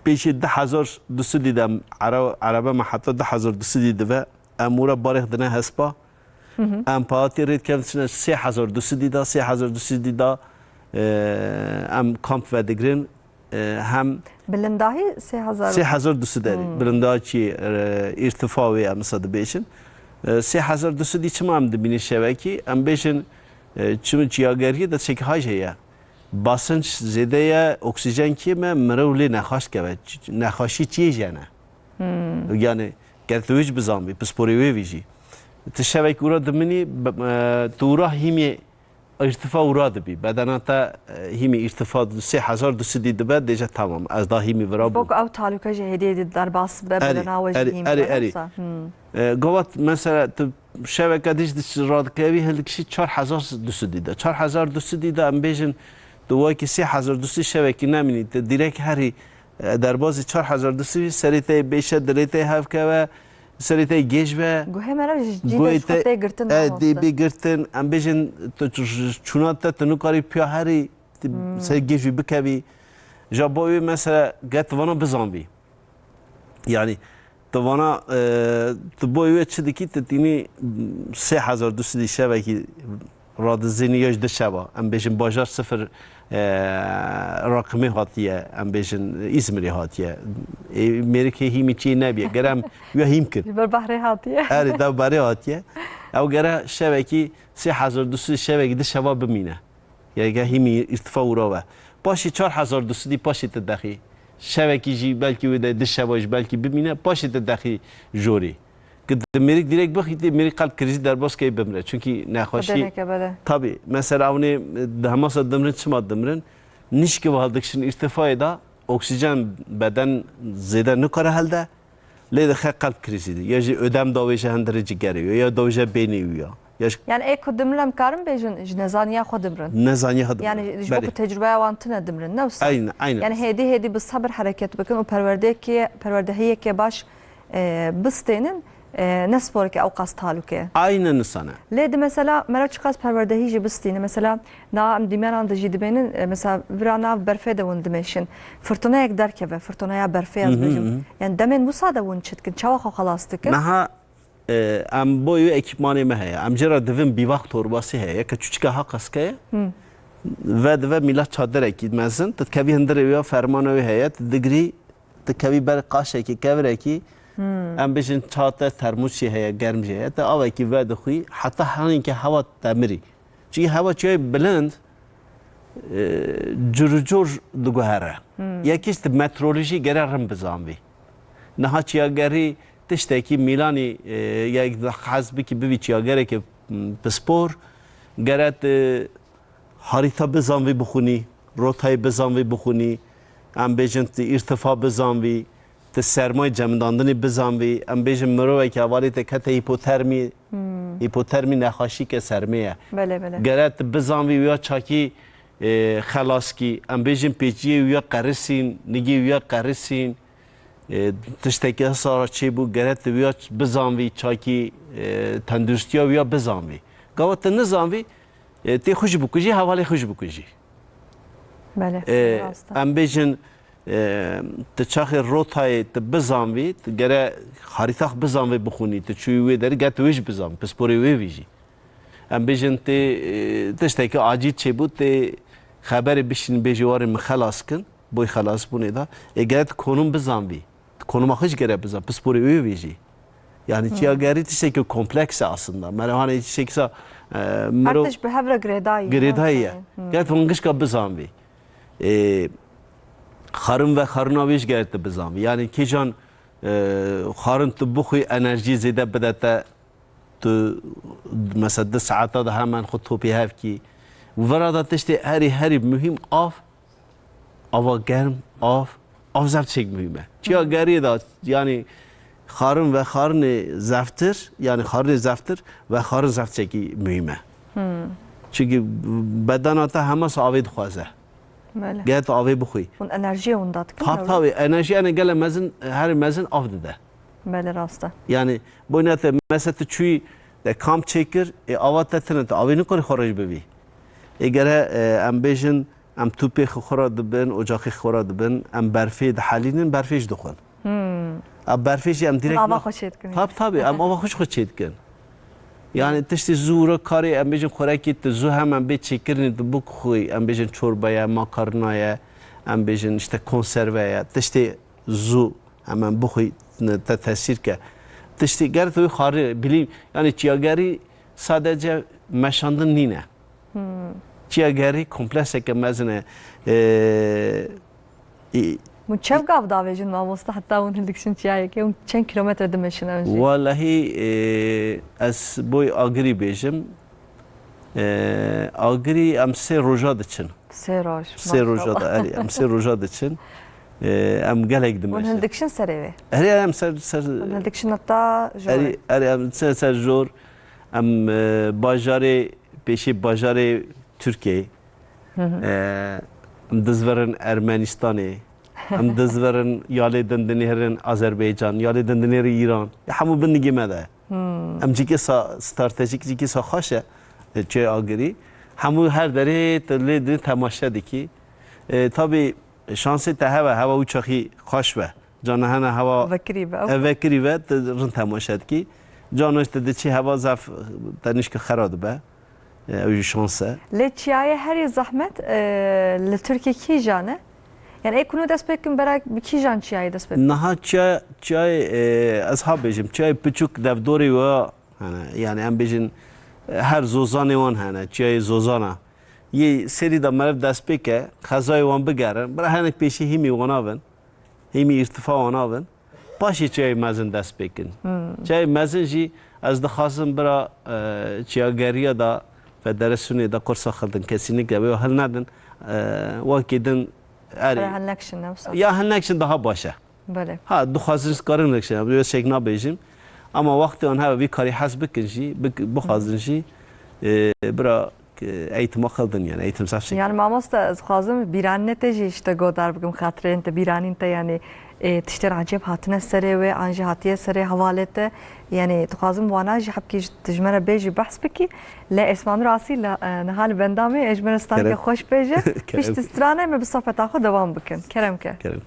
pêşî du hezar du sedî de em, Ere-, erebe me heta du hezar du sedî dive. Em wira barê xwe dine hespa. Em pahatî rê dikevin diçine sê hezar du sedî da, sê hezar du sedî da, e, em kamp vedigrin, e, hem Bilindahî sê hezar. Sê hezar du sedî, bilindahî çi, e, îrtifa wê em wisa dibêjin. E, sê hezar du sedî çima em dibînin şevekî? Em bêjin, e, çimû çiyageriyê de çekî haj heye. Basınç zêde ye, oksîjen kêm e, mirov lê nexaş dikeve. Ç-, nexaşî çiyê jene. Yani, ger tu wê jî bizanbî, pisporê wê vî jî. Tu şevek ûra diminî, b-, e, tu ûra hîmê îrtifa ûra dibî. Bedena te, e, hîmê îrtifa sê hezar du sedî dibe, dêje tamam. Ez da hîmî vira bû. Bok ew talûke jî hêdî hêdî derbas be, Erê, bedena we jî erê, hîm erê, be, erê. wisa. Hmm. E, gava, mesela, tu şeveke dîş diş radikevî hildikişî çar hezar du sedî de. Çar hezar du sedî de em bêjin, tu wekî sê hezar du sedî şevekî nemînî. Tu direkt herî E, derbazî çar hezar du sedî serê te bêşe, dilê te hevkeve, serê te gêj be. Guhê me re ji cî de ji xwe tê girtin, e, mamoste. Dê bê girtin. Em bêjin, tu, tu, çûna te, tu nikarî piya herî, tu ser gêj wî bikevî. Ja bo wê mesela, get vana bizanvî. Yani, tu vana, e, tu bo wê çi dikî, tu tînî sê hezar du sedî şevekî radizênî ya ji di şeva. Em bêjin bajar sifir, e, rakimê hatiye, em bêjin Îzmirê hatiye. Ê, mêrikê hîmî çiyê nebiye. Gere em ya hîm kin. Ji ber behrê hatiye. Erê, dev berê hatiye. Ew gere şevekî sê hezar du sedî şevekî di şeva bimîne. Yege hîmî îrtifa û rawe. Paşî çar hezar du sedî paşî ti dexî. Şevekî jî belkî wê de di şeva jî belkî bimîne, paşî ti dexî jorî. Ki di mêrik direk bixîtî, mêrik qelb krîzî derbas key bimre. Çünkü nexweşî. Xwedê neke, bele. Tabii. Mesela ewnê di hemasa dimrin, çima dimrin? Nişki ve haldikşin îrtifayê de oksijen beden zêde nikare helde. Lê dixe qelb krîzî de. Ya jî ödem dawêje hindirê cigerê wî, ya dawêje bênê wî ya. Ya jî Yani ê ku dimrin em karin bêjin ji nezaniya xwe dimrin. Nezaniya xwe dimrin. Yani ji bo Belê. ku tecrübeya wan tune dimrin, ne wisa? Aynen, aynen. Yani hêdî hêdî bi sebir hereket bikin û perwerdeyekê, perwerdehiyekê baş, e, bistênin, e, ne sporeke ew qas talûke. Aynen nisane. Lê di mesela mera çiqas perwerdehî jî bistîne. Mesela Na em dîmenan de jî dibênin, e, mesela vira nav berfê de hûn dimeşin. Firtoneyek derkeve, firtoneya berfê ez Hı hı, bêjim. hı hı. Yani demên wisa de hûn çi dikin? Çawa xwe xelas dikin? Niha, e, em bo wê ekîpmanê me heye. Em jê re divin bîvak torbasî heye. Yeke çûçika ha qaske ye. Hı. Ve dive mîla çadirekî mezin. Tu dikevî hindirê wî ya, fermana wî heye. Tu digirî, tu kevî ber qaşekî, kevirekî. Hı. Em bêjin ça te termûs jî heye, germ jî heye. Tu avekî vedixwî, heta hanî ke hewa te mirî. Çi hewa çiyayê bilind, e, cur û cor diguhere. Hmm. Yekî jî meteorolojî gere rind bizanvî. Niha çiyagerî tiştekî mîlanî, e, yek hez bikî bivî çiyagerekê, m, pispor, gere tu harîta bizanvî bixwînî, rotayê bizanvî bixwînî, em bêjin tu îrtifa bizanvî, tu sermayê cemidandinê bizanvî, em bêjin mirovekî hevalê te kete hîpotermî, Hmm. Hîpotermî nexweşîke sermê ye. Belê, belê. Gere tu bizanvî wîya çakî, e, xelaskî. Em bêjin pêçiyê wîya qerisîn, nigê wîya qerisîn. E, tiştekî sara çêbû, gere tu wîya ç-, bizanvî çakî, e, tenduristiya wîya bizanvî. Gava tu nizanvî, e, tê xwe jî bikujî, hevalê xwe jî bikujî. Belê, E, rast e. Em bêjin, e, tu çaxê rotayê tu bizanvî, tu gere harîtax bizanvî bixwînî, tu çûyî wê derî, gere tu wê jî bizanvî, pisporê wê vî jî. Em bêjin tê, e, tiştekî acîl çêbû, tê xeberê bişîn bêjî warê min xelas kin, boy xelasbûnê de. Ê gere tu konûm bizanvî. Konuma xwe jî gere bizan, pisporê wê vê jî. Yani Hmm. çiyagerî tiştekî kompleks e aslında. Mera hanê tiştekî sa, e, Her mirov tişt bi hev re girêdayî, girêdayî ne? ye. Hmm. Gere tu hingişka bizanvî. E, xarin ve xarina wê jî gere tu bizanvî. Yani kîjan, e, xarin tu bixwî enerjî zêde bide te, tu mesela di saeta de hemen xwe topî hev kî. Vira da tiştê herî, herî muhîm av, ava germ, av, av zef tiştek muhîm e. Çiyageriyê de, yani xarin ve xarinê zeftir, yani xarinê zeftir ve xarin zef tiştekî muhîm e. Hmm. Çünkü bedena te hema sa avê dixwaze. Belê. Gere tu avê bixwî. Hûn enerjiyê hûn da dikin, Tab ew tabii, enerji ene gele mezin, herî mezin av dide. Belê, rast e. Yani boyna te mesela tu çûyî de kamp çêkir, ê ava te tine, tu avê nikarî xwe rêj bivî. Ê gere, e, em bêjin, em tûpê xwe xwe re dibin, ocaxê xwe re dibin, em berfê dihelînin, berfê jî dixwin. Hmm. A berfê jî em direkt Ava na- xwe çê dikin. Tab tabii, em ava xwe jî xwe çê dikin. Yani tiştê zû re karê, em bêjin xurekî tu zû hemen bê çêkirinê tu bixwî, em bêjin çorba ye, makarna ye, em bêjin işte konserve ye, tiştê zû hemen bixwî ne te tesîr ke. Tiştê ger tu xarê bilî, yani çiyagerî sadece meşandin nîne. Hmm. Çiyagerî komplekseke mezin e. Ee, î- Hûn çev gav davêjin mamoste, heta hûn hildikişin çiyayekê, hûn çend kilometre dimeşin ew jî? Wallahî, e, ez boy Agirî bêjim. E, Agirî em sê roja diçin. Sê roj, Sê roja maşallah. da, erê, em sê roja diçin. E, em gelek Hûn dimeşin. hildikişin serê wê? Erê, em ser, ser Hûn hildikişin heta jorê? Erê, erê, em ser, ser jor. Em, e, bajarê, pêşê bajarê Tirkiyeyê. Hı hı. E, em dizverin Ermenistanê. Em dizverin, ya lê din dinêrin Azerbaycan, ya lê din dinêrin Îran. Ya hemû bin nigê me de. Em cîkê sa stratejîk, cîkê sa xweş e, e, çiyayê Agirî. Hemû her derê tu lê din temaşe dikî. E, tabî şansê te heve, heva wî çaxî xweş be. Cana hene heva Vekirî be. e, vekirî be, tu rind temaşe dikî. Cana işte diçî heva zaf tenişka xera dibe. E, ew jî şans e. Lê çiyayê herî zehmet, e, li Tirkiye kîjan e? Yani ê ku nû dest pê kin, bera bi kîjan çiyayê dest pê kin? Niha çiya-, çiyayê, e, ez ha bêjim, çiyayê piçûk devdorê we hene. Yani em bêjin, e, her zozanê wan hene, çiyayê zozana. Yê serî de meriv dest pê ke, xezayê wan bigerin, bira hinek pêşî hîmî wan avin. Hîmî îrtifa wan avin. Paşê çiyayê mezin dest pê kin. Çiyayê mezin jî ez dixwazim bira, e, çiyageriya da federasyonê de qursa xildin. Kesînik de wê hil nedin. E, wekî din erê. Erê, hinek şin ne wisa? Ya hinek şin daha baş e. Belê. Ha, dixwazin karin hinek şin. Wê şek nabêjim. Ama wextê wan heve vî karî hez bikin jî, bik-, bixwazin jî, e, bira eğitim akıldın yani, eğitim zaf şey. Yani mamoste, ez xwazim bîranînê te jî işte godar bikim, xatirên te, bîranîn te yani, e, tiştên ecêb hatine serê wê, an jî hatiye serê hevalê te. Yani dixwazim wana jî hebkî ji, tu ji me re bêjî, behs bikî. Lê Esmanur Asî la, e, niha li bendamê, e, ji me re straneke Kerem. xweş bêje. Kerem. Piştî stranê me bi sohbeta xwe dewam bikin. Kerem ke. Kerem.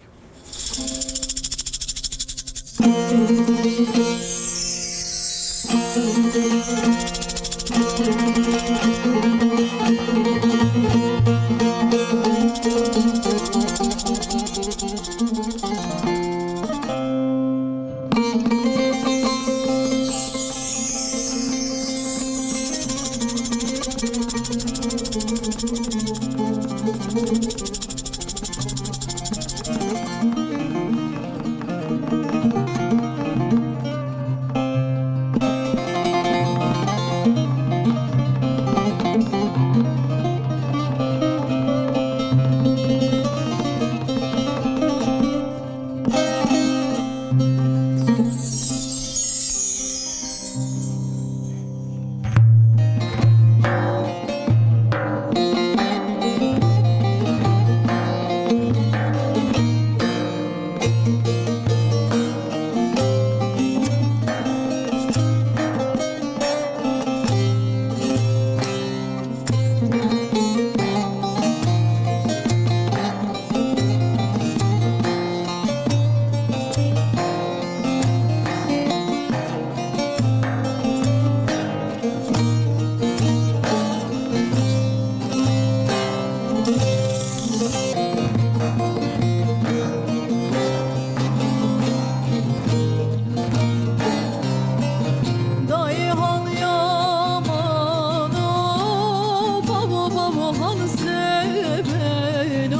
Dayê hal yaman o, babo, babo, hal seven o,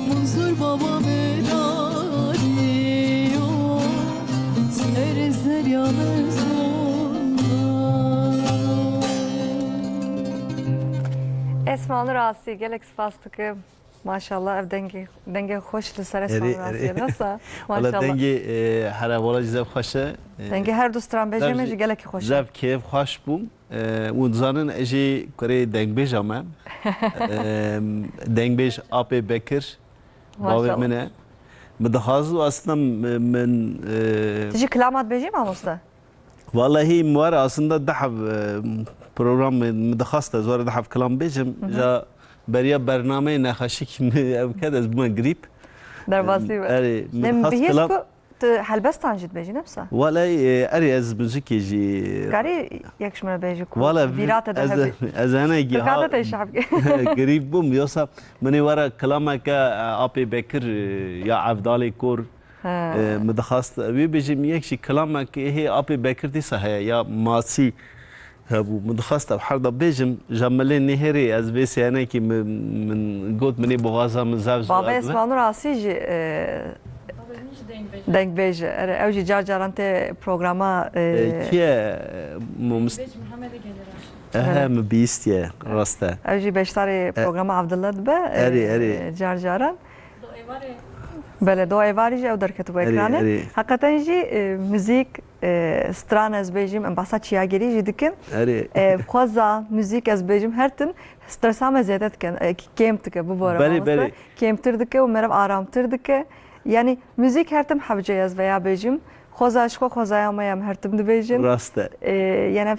Munzur baba medari o, ser ser yalnız onda. Esmanur Asî, gelek spas dikim. Maşallah, ev dengê, dengê xweş li ser Erê, Esmanur Asî erê. Wela maşallah. Dengê, e, herevala jî zef xweş e. E, Dengê her du stranbêjê zef me jî, jî gelekî xweş e. Zef kêf xweş bûm. E, û dizanin ez jî kurê dengbêja me. E, dengbêj Apê Bekir, bavê Maşallah. min e. Min dixwazî aslında min, min, e, Tu jî kilamat bêjî mamoste? Wallahî, min were aslında dehf, e, program min, min dixwast ez were dehf kilam bêjim. Hı hı. Ja beriya bernameyê nexweşikî min ev ket, ez bûme grîp. Derbasî be. Erê, min Lê min dixwast bihîst kilam ku tu helbestan jî dibêjî, ne wisa? Wallahî, e, erê ez muzîkê jî Karî yek ji min re bêjî ku Wallahî, vîra te de ez, hebî. ez henekî Tu ha kate te şahb. grîp bûm, yosa min ê were kilameke, e, Apê Bekir, e, ya Evdalê Kor, He. E, min dixwast wê bêjim, yek jî kilamek hê Apê Bekir dîsa heye ya Masî hebû. Min dixwast ev herda bêjim, ja min lê nehêrê, ez vê sêyanekî min, min got, min ê boxaza min zaf zor Bavê dibe. Esmanur Asî jî, e, dengbêj e. Erê, ew jî car caran tê programa, e, E, kî ye, e, Momis-, Bêj Mihemedê Geleraş. Ehe, Evet. min bihîstiye, rast e. Ew jî beşdarê E, programa Abdullah dibe, e, erê, erê. car caran. Do êvarê Belê, do êvarî jî ew derketibû Erê, ekranê. Erê. Heqeten jî, e, muzîk, e, stran ez bêjim, em bahsa çiyagerî jî dikin. Erê. E, xweza, muzîk ez bêjim, her tim stresa me zêde dikin, e, kêm dike, bibore Belê, mamoste. Belê. Kêmtir dike û meriv aramtir dike. Yanî muzîk her tim hewce ye ez veya bêjim. Xweza ji xwe xwezaya me ye, em her tim dibêjin. Rast e. E, yani ev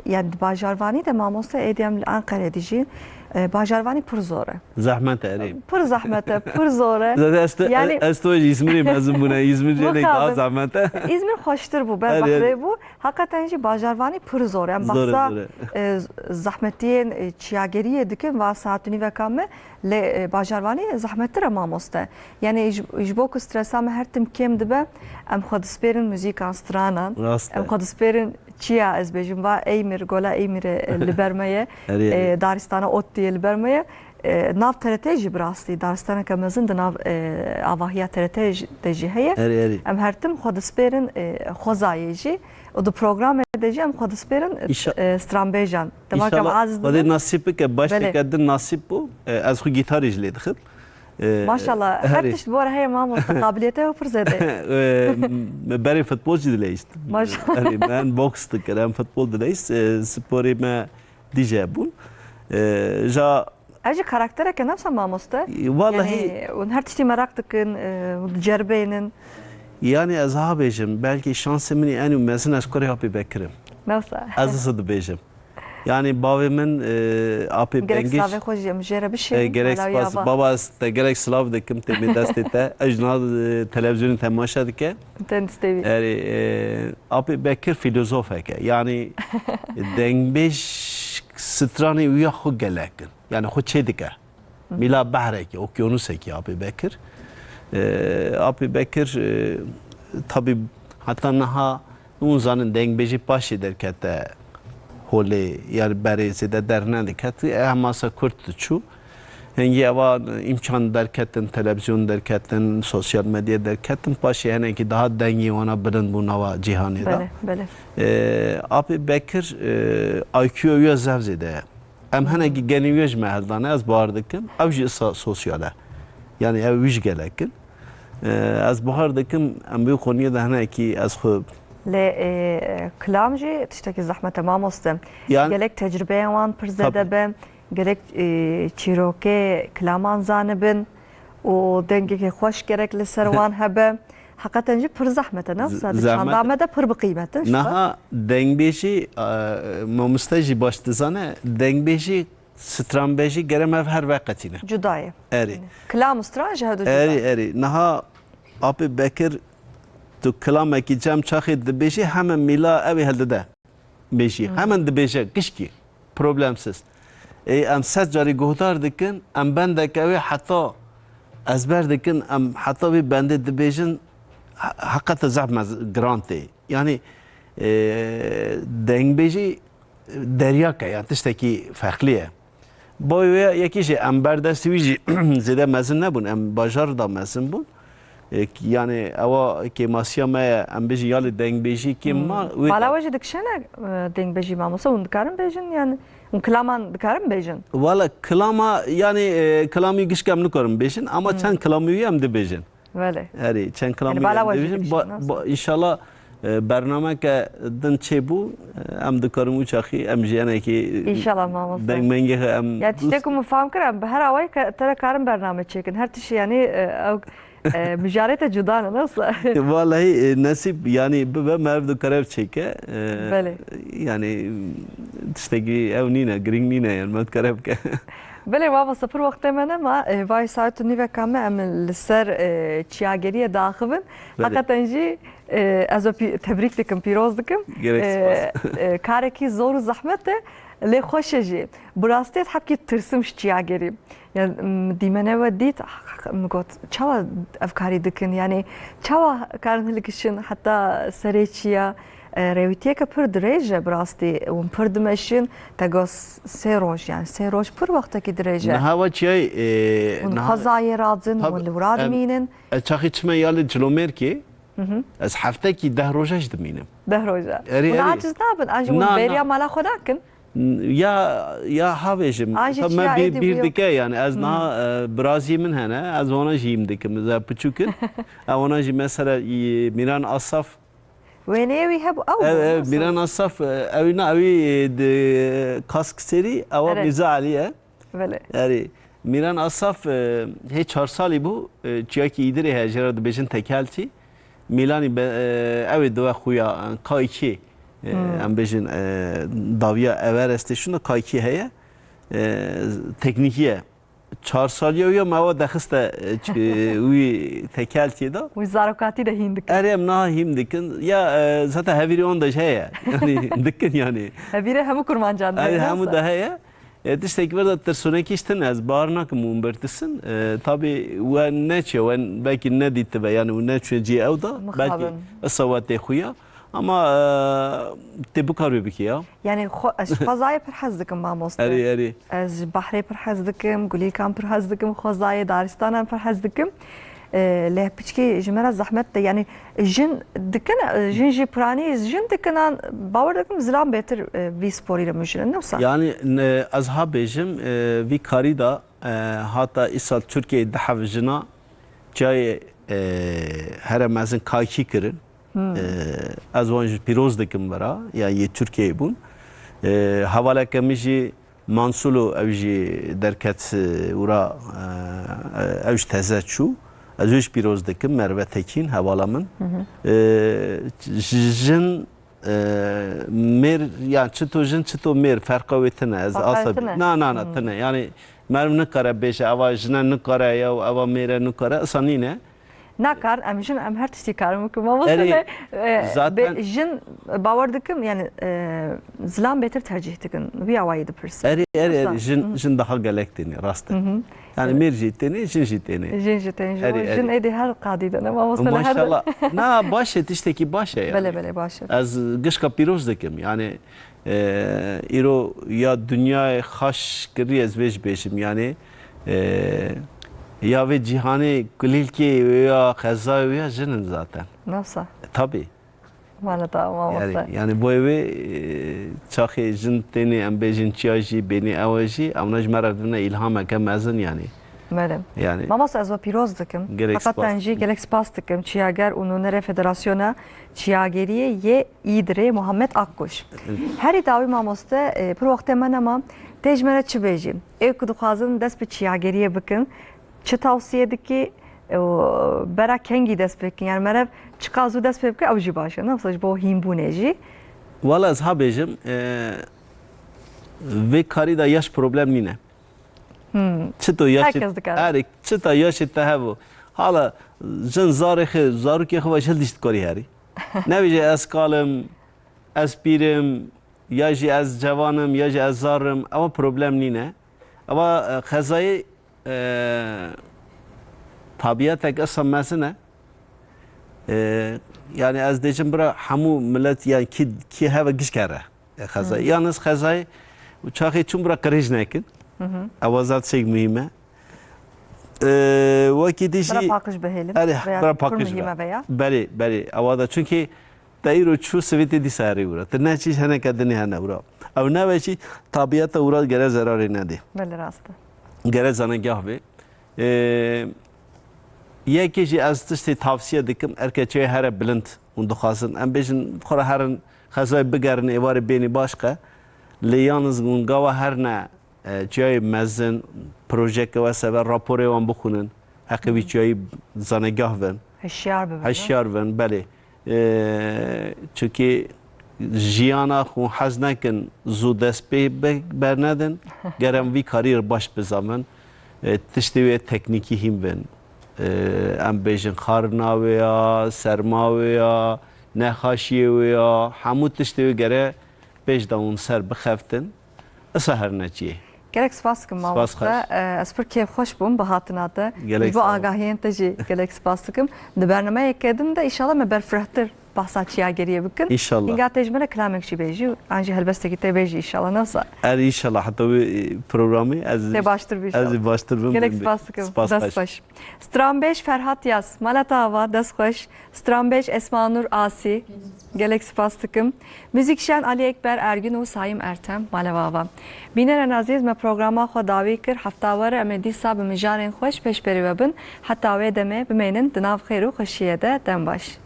Yani di bajarvanî de mamoste êdî em li Anqerê dijîn. E, bajarvanî pir zor e. Zehmet e, erê. Pir zehmet e, pir zor e. Zaten ez to, Yani ez to jî Îzmirê mezin bûne. Îzmir jê ne daha Mixabin. Zehmet e. Îzmir xweştir bû, ber Erê, behrê erê. Bû. Heqeten jî bajarvanî pir zor e. Em Zor e, bahsa, zor e. E, z-, zehmetiyên, e, çiyageriyê dikin va saet û nîveka me lê, e, bajarvanî zehmettir e mamoste. Yani ji, ji bo ku stresa me her tim kêm dibe, em xwe dispêrin muzîkan, stranan. Rast e. Em xwe dispêrin Çiya ez bêjim, va Eymir, Gola Eymirê, e, li ber me ye. Erê, erê. E, daristana Ottiyê li ber me ye. E, nav T R T jî bi rastî daristaneke mezin di nav, e, avahiya T R T jî, de jî heye. Erê, erê. Em her tim xwe dispêrin, e, xwezayê jî. Û di programê de jî em xwe dispêrin, e, Înşa-, e, stranbêjan. Dema ke em Înşallah aciz Xwedê dibin. Nasîb bike, Belê. Başteke din nasîb bû. E, ez xwe gîtarê jî lê dixim. Ee, Maşallah, her herî. Tişt bi we re heye mamoste, qabiliyetê we pir zêde ye. Ee, me berê futbol jî dileyîst. Maşallah. Herî, me hem boks dikir, hem futbol dileyîst. Ee, sporê me dîje bûn. Ee, ja Ev jî karaktereke ne wisa mamoste? Wallahî. Yani, hûn her tiştî meraq dikin, e, hûn diceribênin. Yani ez ha bêjim, belkî şansê min ê enû mezin ez kurê Apê Bekir im. Ne wisa? Ez wisa dibêjim. Yani bavê min, e, Apê Gerek Bengiş, slavê xwe jî em jê re bişînin, e, gerek mala wî spas. Ava. Baba, ez te gerek slav dikim, tê min destê te. Ez jina, e, televizyonê temaşe dike. Te distê wî. Erê, e, Apê Bekir filozofeke. Yani dengbêj stranê wî ya xwe gelek in. Yani xwe çê dike. Mîla behrekî, okyanusekî Apê Bekir. E, Apê Bekir, e, tabî heta niha hûn zanin dengbêjî paşê derkete holê, yani berê zêde dernediket. E, hemasa Kurd diçû. Hingî eva îmkan derketin, televizyon derketin, sosyal medya derketin, paşê hinekî daha dengê wana bilind bû nava cîhanê de. Belê, belê. E, Apê Bekir, e, I Q ya zef zêde ye. Em hinekî genî wê ji me hildane, ez bawer dikim. Ew jî isa sosyal e. Yani ew wî ji gelek in. Ee, ez bawer dikim, em wê koniyê de hinekî ez xwe Lê, e, kilam jî tiştekî zehmet e, mamoste. Yan Gelek tecrübeya wan pir zêde Tabii. be. Gerek, e, çîrokê kilaman zanibin û dengekê xweş gerek li ser wan hebe. Heqeten jî pir zehmet e, ne? Z-, Wisa di zehmet. Çanda me de pir bi qîmet e, ji xwe. Niha dengbêjî, e, mamoste jî baş dizane, dengbêjî, stranbêjî gere me her veqetîne. Cuda ye. Erê. Yani, kilam û stran ji hev du cuda. Erê, erê. Niha Apê Bekir, tu kilamekî cem çaxê dibêjî, hemen mîla ew ê hildide. Bêjî. Hmm. Hemen dibêje, gişkî. Problemsiz. Ê, em sed carî guhdar dikin, em bendeke wê heta ezber dikin, em heta wê bendê dibêjin, he-, heqete zehf mez-, giran tê. Yani, e, dengbêjî deryake, yani tiştekî ferqlî ye. Boy wê yekî jî em ber destî wî jî zêde mezin nebûn, em bajar da mezin bûn. E, yani ewa kêmasiya me ye, em bêjin ya li dengbêjî kêm Hmm. ma, wê Bala de- we jî dikişene, e, dengbêjî mamoste, hûn dikarin bêjin, yani hûn kilaman dikarin bêjin? Wala kilama, yani, e, kilamî gişk em nikarin bêjin, ama Hmm. çend kilamî wî em dibêjin. Belê. Erê, çend kilamî Yani bala em we jî dibêjin. dikişin, Ba-, nasıl? ba-, înşallah, e, bernameke din çêbû, e, em dikarin wî çaxî, em jî hinekî, e, Înşallah, mamoste. dengmengê em Ya tiştê ku min fam kir, em bi her awayî ke-, te re karin bername çêkin. Her tiştî, yani, e, ew, e, mijarê te cuda ne, nasıl? Vallahi, e, nesîb, yani, bibe meriv dikare çêke. E, Belê. Yani, tiştekî ew nîne, girîng nîne, yani, me dikare bike. Belê, mamoste, pir wextê me nema, e, vay saet û nîveka me em li ser, e, çiyageriyê diaxivin. Belê. Heqeten jî, e, ez we pî-, tebrîk dikim, pîroz dikim. Gerek E, spas. e, karekî zor û zehmet e, lê xweş e jî. Bi rastî ez hebkî tirsim ji çiyagerî. Yani, m-, dîmene we dît, min got, çawa ev karî dikin? Yani, çawa karin hilkişin heta serê çiya? E, rêwîtiyeke pir dirêj e, bi rastî. Hûn pir dimeşin, te got s-, sê roj, yani sê roj pir wextekî dirêj e. Niha we çiyayê, e, Hûn niha xwezayê razin, Tabii, hûn li wira em, dimînin. ez çaxî çime ya li Cilomêrkê, Hı hı. ez heftekî deh roja jî dimînim. Deh roja. Erê, Hûn erê. aciz nabin, an jî Na, hûn na. bêriya mala xwe nakin? Ya, ya ha bêjim. An jî Tabii me çiya bîr, êdî bîr bûyo. dike yani. Ez Hmm. niha, e, birazî min hene. Ez wana jî hîm dikim. Ez piçûk in. Ez wana jî mesela, e, Mîran Asaf. Wêneyê wî hebû, ew Ev, bû, ev, nasıl? Mîran Asaf, e, ew na, ew, e, di kask serî, ewa Ere. Mîrza Elî ye. Belê. Erê, Mîran Asaf, e, hê çar salî bû, e, çiyakî Îdirê heye, jê re dibêjin Tekelçî. Mîlanî be, e, ew ê diwe xuya, e, K iki, e, Hmm. em bêjin, e, dawiya Everestê şûnde K iki heye, e, teknîkî ye. Çar saliya wî ya me ewa dexiste, e, ç-, e, wî Tekelçî de. Wî zarokatî de hîn dike. Erê, em niha hîm dikin. Ya, e, zaten hevîrê wan de jî heye. Yani dikin yani. Hevîrê hemû kurmancan de Erê, heye, hemû wisa. de heye. E, tiştekî vir de tirsonekî ji tune, ez bawer nakim hûn birtisin. E, tabî we neçiye, we belkî nedîtibe, yani we neçûye cihê ew da. Belkî Mixabin. isa we tê xuya. Ama, e, tê bikar wê bikî ya. Yani xwe, ez xwezayê pir hez dikim, mamoste. Erê, erê. Ez ji behrê pir hez dikim, gulîlkan pir hez dikim, xwezayê daristanan pir hez dikim. E, lê piçkî ji me re zehmet de, yani jin dikin, jin jî piranî jin dikin an, bawer dikim zilam bêtir, e, vî sporî re mijîn in, ne wisa? Yani, ne, ez ha bêjim, e, vî karî da, e, hata îsal Tirkiyeyê di hev jina çiyayê, e, here mezin K iki kirin. Hmm. E, ez wan jî pîroz dikim vera, ya yê Tirkiyeyê bûn. E, hevaleke min jî Mansulo ew jî derket, e, ûra, e, ew jî teze çû. Ez wê jî pîroz dikim, Merve Tekîn, hevala min. Hı hı. E, j-, jin, e, mêr, ya çito jin, çito mêr, ferqa wê tine. Ez Ferqa wê asa tine. Na, na, na, Hmm. tine. Yani meriv nikare bêje, eva jine nikare, ya eva mêre nikare, isa nîne. Nakar, em jin, em her tiştî karin bikin. Mamoste Erê, ne, e, zaten be-, jin bawer dikim, yani, e, zilam bêtir tercîh dikin. Wî awayî dipirsin. Erê, erê, erê, Wisa. jin, Hı. jin daha gelek têne, rast e. Hı hı. Yani mêr jî têne, jin jî têne. Jin jî têne, jin Erê, jin erê. êdî her qadî de ne, mamoste ne her de. Maşallah. Na, baş e, tiştekî baş e yani. Belê, belê, baş e. Ez gişka pîroz dikim, yani, e, îro ya dinyayê xaş kirî, ez vê jî bêjim, yani, e, ya vê cîhanê kulîlkê ya xezayê ya jin in zaten. Nasıl? E, tabii. Mala da mamoste. Yani, yani boy wê, e, çaxê jin tênê, em bêjin çiya jî, bênê ewe jî, ewna ji me re didine îlhameke mezin yani. Belê. Yani. Mamoste, ez we pîroz dikim. Gelek Heqeten spas jî dikim. Gelek spas dikim. Çiyager û nûnerê Federasyona Çiyageriyê yê Îdirê Muhammed Akkuş. Evet. Herî dawî mamoste, e, pir wextê me nema. Tê ji me re çi bêjî? Ê ku dixwazin dest bi çiyageriyê bikin, çi tavsiye dikî? Û bera kengî dest pê bikin? Yani merev çiqas zû dest pê bike, ew jî baş e. Ne wisa ji bo hînbûnê jî. Wala ez ha bêjim, e, vê karî de yaş problem nîne. Hmm. Çito yaş Herkes dikare. Erê, çita yaşê te hebo. Hala jin zarê xwe, zarokê xwe ve ji hildî jî dikarî herî. Nebêje ez kal im, ez pîr im, ya jî ez cevan im, ya jî ez zar im. Ewa problem nîne. Ewa, e, xezayê, e, tabiatek esa mezin e. E, yani ez dêjim bira hemû milet, yani kî, kî heve giş kere. E, xezayê. Hmm. Yalnız xezayê çaxê çûn bira qirêj nekin. Hı hı. Ewa zat şey muhîm e. E, wekî dî jî Bira paqij bihêlin. Erê, veya bira paqij muhîm e be. Veya. Berê, berê. Ewa da çünkü te îro çû sivîtê dîsa herî wira. Te ne çî heneke dinê hene wira. Ew ne ve çî tabiata wira gere zerarê nedê. Belê rast e. Gere zanegah be. E, yekê jî ez tiştê tavsiye dikim, erke çê here bilind hûn dixwazin. Em bêjin, xwe re herin xezayê bigerin, êvarê bênî baş qe. Lê yalnız hûn gava herine, e, çiyayê mezin, projeke weseve, raporê wan bixwînin. Heqê wî Hı. çiyayî zanegah bin. Hişyar bibin, ne? Hişyar bin, belê. E, çünkü jiyana xwe hez nekin, zû dest pê be-, bernedin. Gerem vî karî baş bizamin. E, tiştê wê teknîkî hîn bin. E, em bêjin xarina wê ya, serma wê ya, nexaşiyê wê ya, hemû tiştê wê gere pêş de hûn ser bixeftin. Isa her neçiyê. Gelek spas dikim, Spas mamoste. Xweş. E, ez pir kêfxweş bûm bi hatina te. Gelek Ji bo sağ ol. agahiyên te jî gelek spas dikim. Di bernameyeke din de îşallah me berfirehtir behsa çiyageriyê bikin. Înşallah. Hînga tê ji min re kilamek jî bêjî û an jî helbestekî tê bêjî înşallah, ne wisa? Er înşallah, heta wê, e, programê ez Tê baştir bî ez înşallah. Baştir bim. Gelek spas dikim. Spas, dest xweş. Stranbêj Ferhat Yaz, mala te ava, dest xweş. Stranbêj Esma Nur Asî, gelek spas dikim. Muzîkjen Alî Ekber Ergin û Sayim Ertem, mala we ava. Bînerên ezîz, me programa xwe dawî kir. Hefta were em ê dîsa bi mijarên xweş pêşberî we bin. Heta wê demê bimênin di nav xêr û xweşiyê de. Dem baş.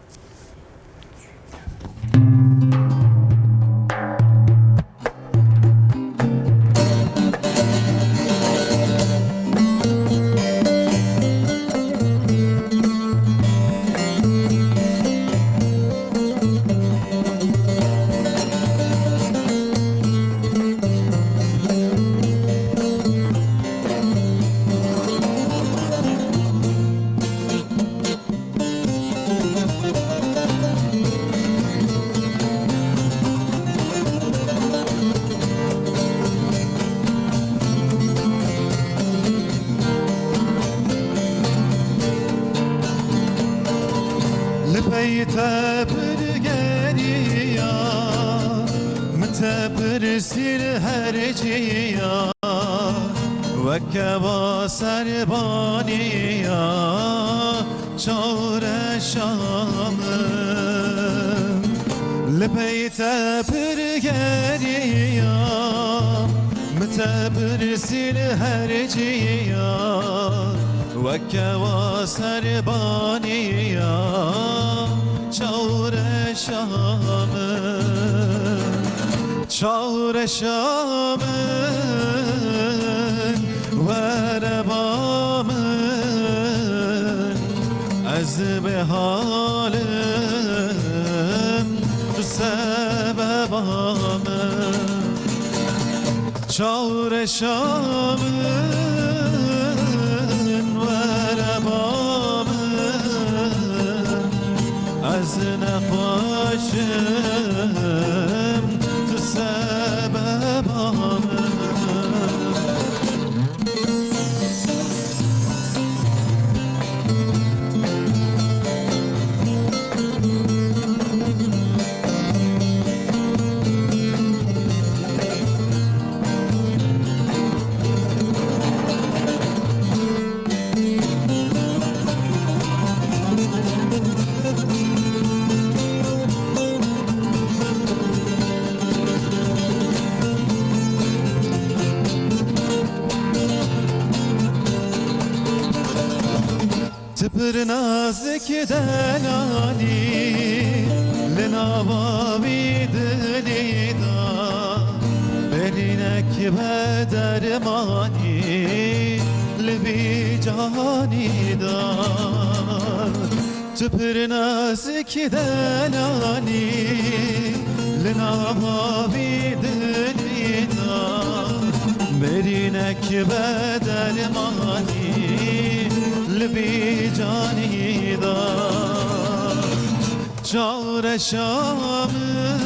Li pey te pir geriya, min te pirsî li her ciya, weke va serbaniya çawreşa min. Li pey te pir geriya, min te pirsî li her ciya, weke va serbaniya çawreşa min. Çawreşa min, were ba min, ez bê hal im, tu sebeba min. Çawreşa min, were ba min, ez nexweş im, tu sebeba min. Tu pir nazik delalî li nava vî dilî de, berînek be dermanî li vî canî de. Tu pir nazik delalî li nava vî dilî de, berînek be dermanî li vî canî de. Çawreşa min